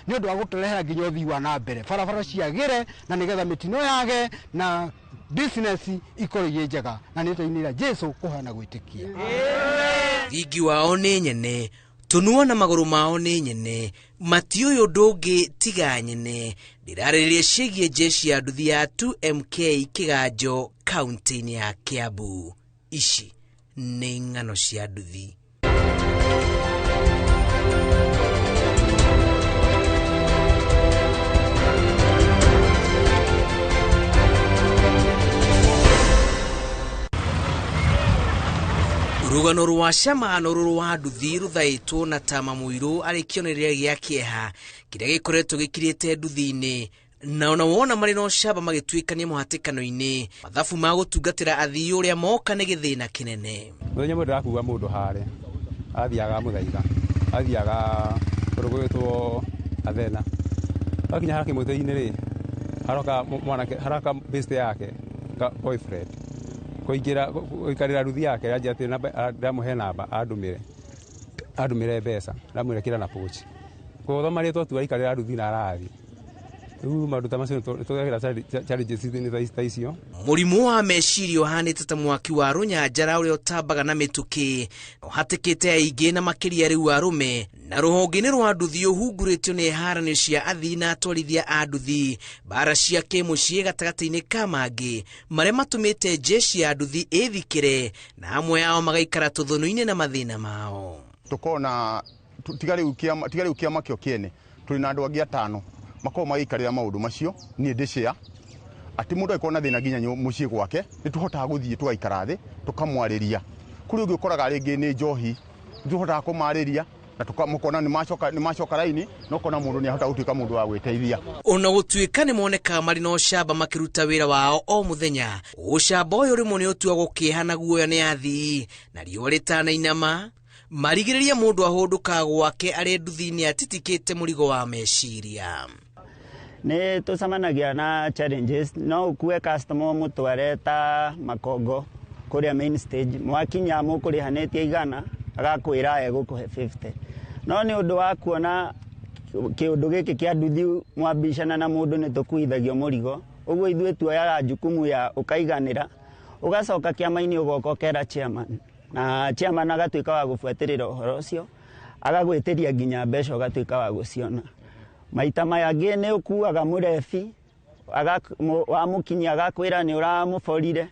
nĩ ũndũ wa gũtũrehera nginya ũthii wa na mbere barabara ciagĩre na nĩgetha mĩtino yage na business ikorwo irĩ njega na nĩ tũinĩra Jesu kũhana gwĩtĩkia. Thingi wao nĩ nyene tũnua na magũrũ mao nĩ nyene matiũĩ ũndũ ũngĩ tiga nyene. Ndĩrarĩrĩria ciĩgiĩ jeshi ya nduthi ya 2MK Kĩganjo kaunti-inĩ ya Kiambu. Ici nĩ ng'ano cia nduthi. Rũgano rwa cama rũrũ wa nduthi rũthaĩtwo na tama mũirũ arĩ kĩonereria gĩa kĩeha kĩrĩa gĩkoretwo gĩkirĩte nduthi-inĩ na ona wona marĩ na ũcamba magĩtuĩkania mũhatĩkano-inĩ mathabu ma gũtungatĩra athii ũrĩa moka nĩ gĩthĩna kĩnene. Mũthenya ũmwe ndĩrakua mũndũ harĩa athiaga mũthaiga athiaga kũndũ gwĩtwo Athena akinya harĩa kĩmũtĩ-inĩ rĩ haroka mwanake haroka best yake boyfriend kũingĩra gũikarĩra nduthi yake yanjia atĩ ndamũhe namba andũmĩre mbeca ndamwĩra kĩra na pochi gũthoma rĩtwa tu aikarĩra nduthi na arathi rĩu maũndũ ta macio nĩtũgeragĩra challenges ta icio. Mũrimũ wa meciria ũhanĩte ta mwaki wa rũnyanjara ũrĩa ũtambaga na mĩtũkĩ ũhatĩkĩte aingĩ na makĩria rĩu arũme na rũhonge-inĩ rwa nduthi ũhungurĩtio nĩ haranio cia athii na atwarithia a nduthi mbara cia kĩmũciĩ gatagatĩ-inĩ ka mangĩ marĩa matũmĩte jeshi ya nduthi ĩthikĩre na amwe ao magaikara tũthũnũ-inĩ na mathĩna mao. Tũkona tiga rĩu kĩama kĩo kĩene tũrĩ na andũ angĩ atano makorwo magĩikarĩra maũndũ macio niĩ ndĩcĩa atĩ mũndũ angĩkorwo na thĩna nginya mũciĩ gwake nĩ tũhotaga gũthiĩ tũgaikara thĩ tũkamwarĩria. Kũrĩ ũngĩ ũkoraga rĩngĩ nĩ njohi nĩ tũhotaga kũmarĩria na tũkamũkona nĩ macoka raini na ũkona mũndũ nĩ ahota gũtuĩka mũndũ wa gwĩteithia. Ona gũtuĩka nĩ monekaga marĩ na ũcamba makĩruta wĩra wao o mũthenya, ũcamba ũyũ rĩmwe nĩ ũtuagwo kĩeha na guoya nĩ athii na riũa rĩtanainama marigĩrĩria mũndũ ahũndũkaga gwake arĩ nduthi-inĩ atitikĩte mũrigo wa meciria. Nĩ tũcemanagia na challenges no ũkue customer mũtware ta Makongo kũrĩa main stage mwakinya mũkũrĩhanĩtie 100 agakwĩra egũkũhe 50 no nĩ ũndũ wa kuona kĩũndũ gĩkĩ kĩa nduthi mwambicana na mũndũ nĩ tũkuithagio mũrigo ũguo ithuĩ tuoyaga jukumu ya ũkaiganĩra ũgacoka kĩama-inĩ ũgoka ũkera chairman na chairman agatuĩka wa gũbuatĩrĩra ũhoro ũcio agagwĩtĩria nginya mbeca ũgatuĩka wa gũciona. Maita maya angĩ nĩ ũkuaga mũrebi wamũkinyia agakwĩra nĩ ũramũborire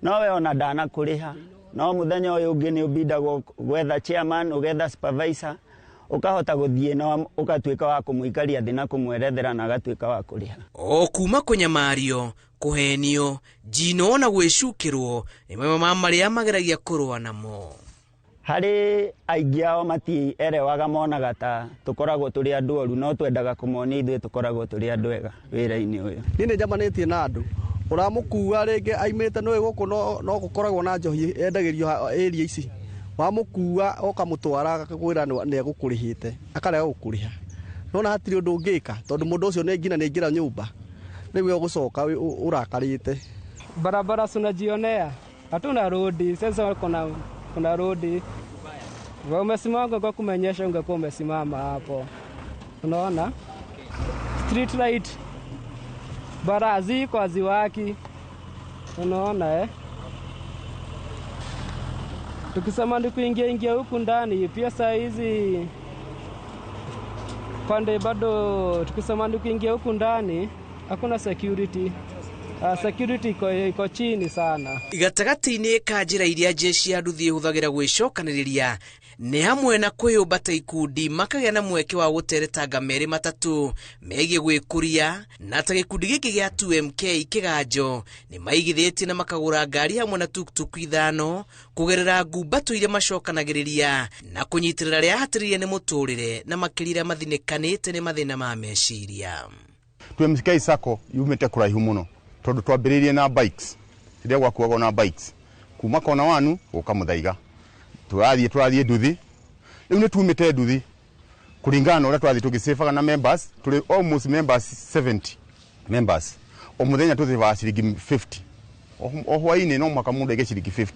no we ona ndanakũrĩha no mũthenya ũyũ ũngĩ nĩ ũbindagwo gwetha chairman ũgetha supervisor ũkahota gũthiĩ na ũgatuĩka wa kũmũikaria thĩ na kũmwerethera na agatuĩka wa kũrĩha. O kuma kũnyamario kũhenio njino na gwĩcukĩrwo nĩ mamwe ma marĩa mageragia kũrũa namo. Harĩ aingĩ ao matierewaga monaga ta tũkoragwo tũrĩ andũ oru no twendaga kũmonia ithuĩ tũkoragwo tũrĩ andũ ega wĩra-inĩ ũyũ. Niĩ nĩ njamanĩtie na andũ ũramũkua rĩngĩ aimĩte nĩũĩ gũkũ no gũkoragwo na njohi yendagĩrio area ici wamũkua ũkamũtwara agakwĩra nĩ egũkũrĩhĩte akarega gũkũrĩha nona hatirĩ ũndũ ũngĩka tondũ mũndũ ũcio nĩ nginya nĩ aingĩra nyũmba rĩu ũgũcoka ũrakarĩte. Barabara tunajionea hatuna rodi sasa, kuna rodi umesimama ungekuwa kumenyesha ungekuwa umesimama hapo, unaona street light bara ziko haziwaki, unaona Tukisema ni kuingia ingia huku ndani pia saa hizi pande bado, tukisema ni kuingia huku ndani hakuna security. Security iko chini sana. Gatagatĩ-inĩ ka njĩra iria jeshi ya nduthi ĩhũthagĩra gwĩcokanĩrĩria Nĩ hamwe na kwĩyũmba ta ikundi makagĩa na mweke wa gũteretanga merĩ matatũ megiĩ gwĩkũria, na ta gĩkundi gĩkĩ gĩa 2MK Kĩganjo nĩ maigithĩtie na makagũra ngari hamwe na tuktuk 5 kũgerera ngumbato iria macokanagĩrĩria na kũnyitĩrĩra arĩa ahatĩrĩrie nĩ mũtũrĩre na makĩria arĩa mathinĩkanĩte nĩ mathĩna ma meciria. 2MK Sacco yumĩte kũraihu mũno tondũ twambĩrĩirie na bikes rĩrĩa gwakuagwo na bikes kuma kona wanu gũka Mũthaiga, tũrathiĩ nduthi. Rĩu nĩ tumĩte nduthi kũringana na ũrĩa twathiĩ tũgĩcĩbaga na members, tũrĩ almost members 70 members. O mũthenya tũthĩbaga ciringi 50, o hwainĩ no mũhaka mũndũ aige ciringi 50,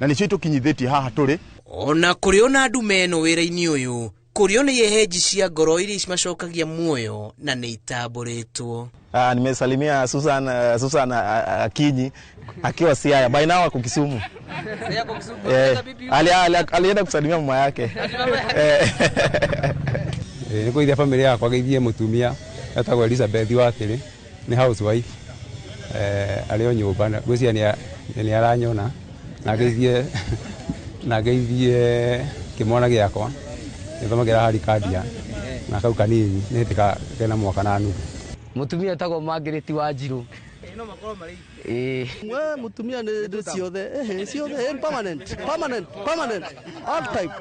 na nĩcio itũkinyithĩtie haha tũrĩ. Ona kũrĩ ona ndume ĩno wĩra-inĩ ũyũ, kũrĩ ona ihehenji cia ngoro iria cimacokagia muoyo na nĩ itambũrĩtwo. Nimesalimia Susan Akinyi akiwa Siaya, by now ako Kisumu. Alienda kusalimia mama yake. Nĩ kũgeithia family yakwa, geithie mũtumia etagwo Elizabeth Watĩrĩ, nĩ housewife, arĩ o nyũmba, ngwĩciria nĩ aranyona, na ngeithie kĩmwana gĩakwa gĩthomagĩra Harikadia na kau kanini nĩ hĩndĩ kena mwaka na nuthu. Mũtumia etagwo Margaret Wanjiru. We mũtumia nĩ ciothe, ciothe permanent, permanent, permanent, all type.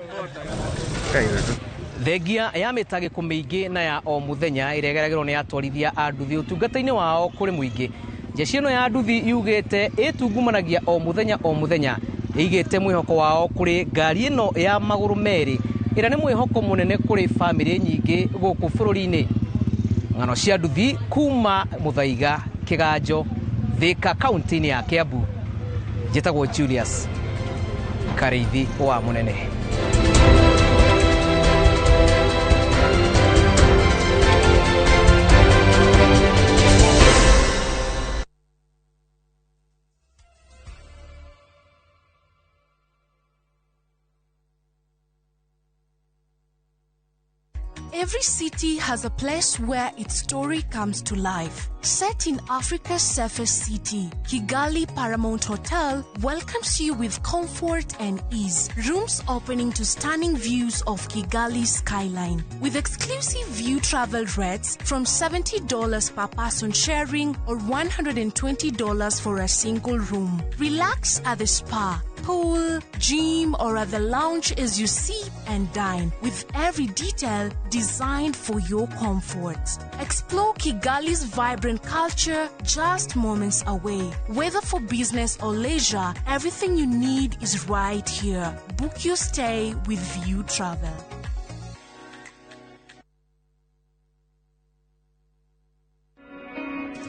Thengia ya mĩtangĩko mĩingĩ na ya o mũthenya ĩrĩa ĩgeragĩrwo nĩ atwarithia a nduthi ũtungata-inĩ wao kũrĩ mũingĩ. Jeshi ĩno ya nduthi yugĩte ĩtungumanagia o mũthenya o mũthenya, ĩigĩte mwĩhoko wao kũrĩ ngari ĩno ya magũrũ merĩ ĩrĩa nĩ mwĩhoko mũnene kũrĩ bamĩrĩ nyingĩ gũkũ bũrũri-inĩ. Ng'ano cia nduthi kuma Mũthaiga, Kĩganjo, Thika, kaunti-inĩ ya Kiambu. Njĩtagwo Julius Karĩithi wa Mũnene. Every city has a place where its story comes to life. Set in Africa's safest city, Kigali Paramount Hotel welcomes you with comfort and ease. Rooms opening to stunning views of Kigali skyline. With exclusive view travel rates from $70 per person sharing or $120 for a single room. Relax at the spa, pool, gym, or at the lounge as you sip and dine, with every detail designed for your comfort. Explore Kigali's vibrant culture just moments away. Whether for business or leisure, everything you need is right here. Book your stay with View Travel.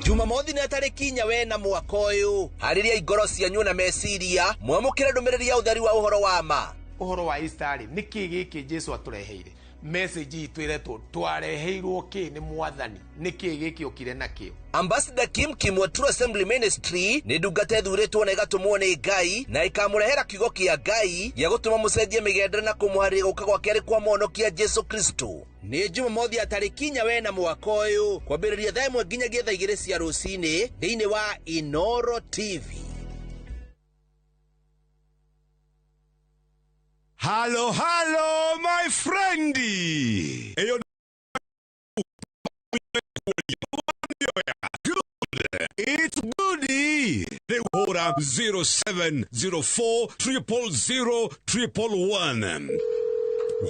Jumamothi nĩ tarĩki inya wena mwaka ũyũ, harĩria ingoro cianyu na meciria mwamũkĩre ndũmĩrĩri ya ũtheri wa ũhoro wa ma. Ũhoro wa Easter rĩ, nĩkĩ gĩkĩ Jesu atũreheire? Message itũ ĩretwo twareheirwo kĩ nĩ Mwathani, nĩkĩ gĩkĩ okire nakĩo? Ambassador Kim Kim wa True Assembly Ministry nĩ ndungata ĩthurĩtwo na ĩgatũmwo nĩ Ngai na ĩkamũrehera kiugo kĩa Ngai gĩa gũtũma mũcenjie mĩgendere na kũmũharĩria gũka gwake arĩ kwa mũhonokia Jesu Kristo. Nĩ Jumamothi ya tarĩki inya wena mwaka ũyũ kwambĩrĩria thaa 1 nginyagia thaa 2 cia rũcinĩ thĩinĩ wa Inoro TV. Hello, hello, my friend. Eyo good. It's goodie. Rĩu 0704 000 111.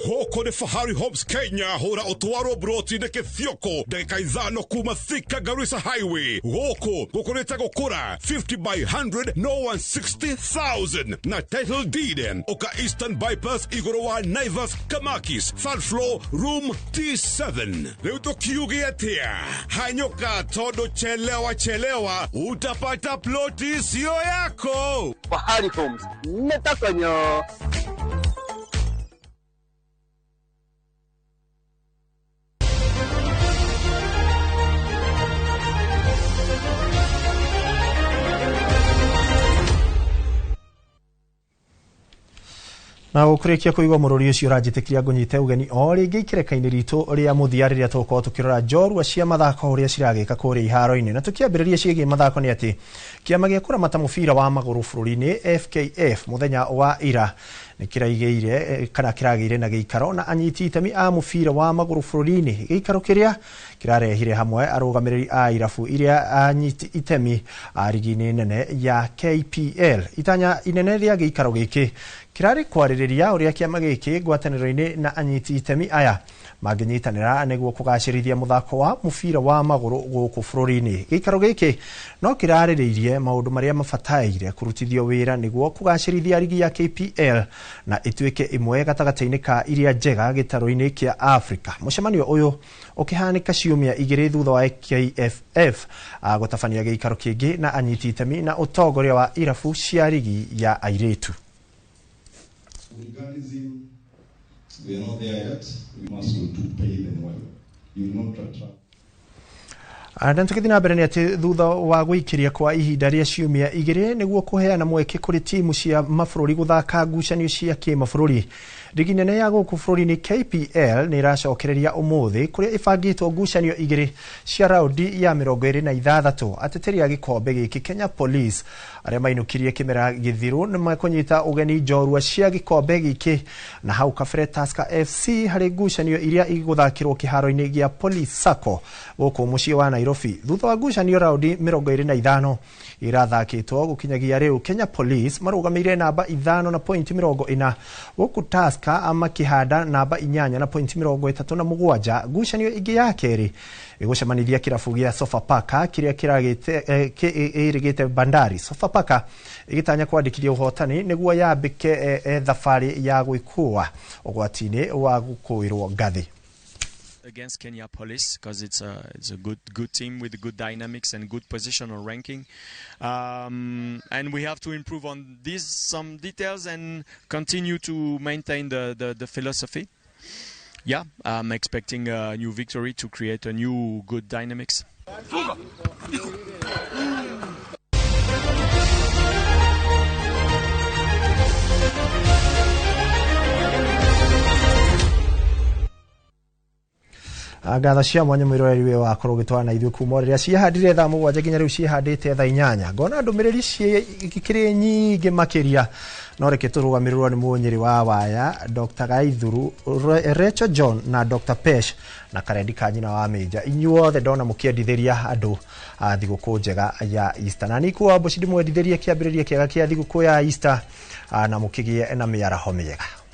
Gũkũ nĩ Fahari Homes Kenya, hũra ũtwarwo broti-inĩ Kĩthioko, ndagĩka 5 kuma Thika Garissa Highway. Gũkũ gũkũrĩte gũkũra 50 by 100 no 160,000 na title deed. Ũka Eastern Bypass igũrũ wa Naivas Kamakis, third floor room T7. Rĩu tũkiuge atĩa? Hanyũka tondũ chelewa chelewa utapata ploti sio yako. Fahari Homes nĩtakonyo. Na gũkũrĩkia kũigua mũrũri ũcio ũranjĩtĩkĩria ngũnyite ũgeni o rĩngĩ ikereka-inĩ ritũ rĩa mũthia rĩrĩa tũgũkorwo tũkĩrora njorua cia mathako ũrĩa ciragĩka kũrĩa iharo-inĩ. Na tũkĩambĩrĩria ciĩgiĩ mathako nĩ atĩ kĩama gĩa kũramata mũbira wa magũrũ bũrũri-inĩ FKF mũthenya wa ira Nĩ kĩraigĩire kana kĩragĩire na gĩikaro na anyiti itemi a mũbira wa magũrũ bũrũri-inĩ. Gĩikaro kĩrĩa kĩrarehire hamwe arũgamĩrĩri a irabu iria anyiti itemi a rigi-inĩ nene ya KPL. Itanya inene rĩa gĩikaro gĩkĩ kĩrarĩ kwarĩrĩria ũrĩa kĩama gĩkĩ ngwatanĩro-inĩ na anyiti itemi aya mangĩnyitanĩra nĩguo kũgacĩrithia mũthako wa mũbira wa magũrũ gũkũ bũrũri-inĩ. Gĩikaro gĩkĩ no kĩrarĩrĩirie maũndũ marĩa mabataire kũrutithio wĩra nĩguo kũgacĩrithia rigi ya KPL na ĩtuĩke ĩmwe gatagatĩ-inĩ ka iria njega gĩtarũ-inĩ kĩa Afrika. Mũcemanio ũyũ ũkĩhanĩka ciumia igĩrĩ thutha wa KFF gũtabania gĩikaro kĩngĩ na anyiti itemi na ũtongoria wa irabu cia rigi ya airĩtu. We are not there yet. We must go to pay them well. You will not attract. Na tũgĩthiĩ na mbere nĩ atĩ thutha wa gũikĩria kwa ihinda rĩa ciumia igĩrĩ nĩguo kũheana mweke kũrĩ timu cia mabũrũri gũthaka ngucanio cia kĩmabũrũri, rigi nene ya gũkũ bũrũri-inĩ KPL nĩ ĩracokereria ũmũthĩ kũrĩa ĩbangĩtwo ngucanio igĩrĩ cia raundi ya 26. Ateteri a gĩkombe gĩkĩ Kenya Police arĩa mainũkirie kĩmera gĩthiru nĩ mekũnyita ũgeni njorua cia gĩkombe gĩkĩ na hau kabere Tusker FC harĩ ngucanio iria igũthakĩrwo kĩharo-inĩ gĩa Police Sacco gũkũ mũciĩ wa Nairobi. Thutha wa ngucanio raundi 25 irathakĩtwo gũkinyagia rĩu, Kenya Police marũgamĩire namba 5 na pointi 40, gũkũ Tusker makĩhanda namba 8 na pointi 37. Ngucanio ĩngĩ ya kerĩ ĩgũcemanithia kĩrabu gĩa Sofapaka kĩrĩa kĩrĩgĩte Bandari. Sofapaka ĩgĩtanya kwandĩkithia ũhotani nĩguo yambĩke thabarĩ ya gwĩkũa ũgwati-inĩ wa gũkũĩrwo ngathĩ. Against Kenya Police, because it's a good team with good dynamics and good positional ranking, and we have to improve on these some details and continue to maintain the philosophy. Yeah, I'm expecting a new victory to create a new good dynamics. Ngatho cia mwanya mwĩroreri we wakorwo ũgĩtwana na ithuĩ kuma rĩrĩa ciĩhandire thaa 7 nginya rĩu ciĩhandĩte thaa 8. Ngona ndũmĩrĩri cikĩrĩ nyingĩ makĩria, no reke tũrũgamĩrĩrwo nĩ mũnyĩrĩ wa waya Dr. Gaithuru, Rachel John na Dr. Pesh na Karendi ka nyina wa Mĩnja. Inyuothe ndona mũkĩendithĩria andũ thigũkũ njega ya Easter, na nikuwa mboci ndĩmwendithĩrie kĩambĩrĩria kĩega kĩa thigũkũ ya Easter na mũkĩgĩe na mĩaraho mĩega.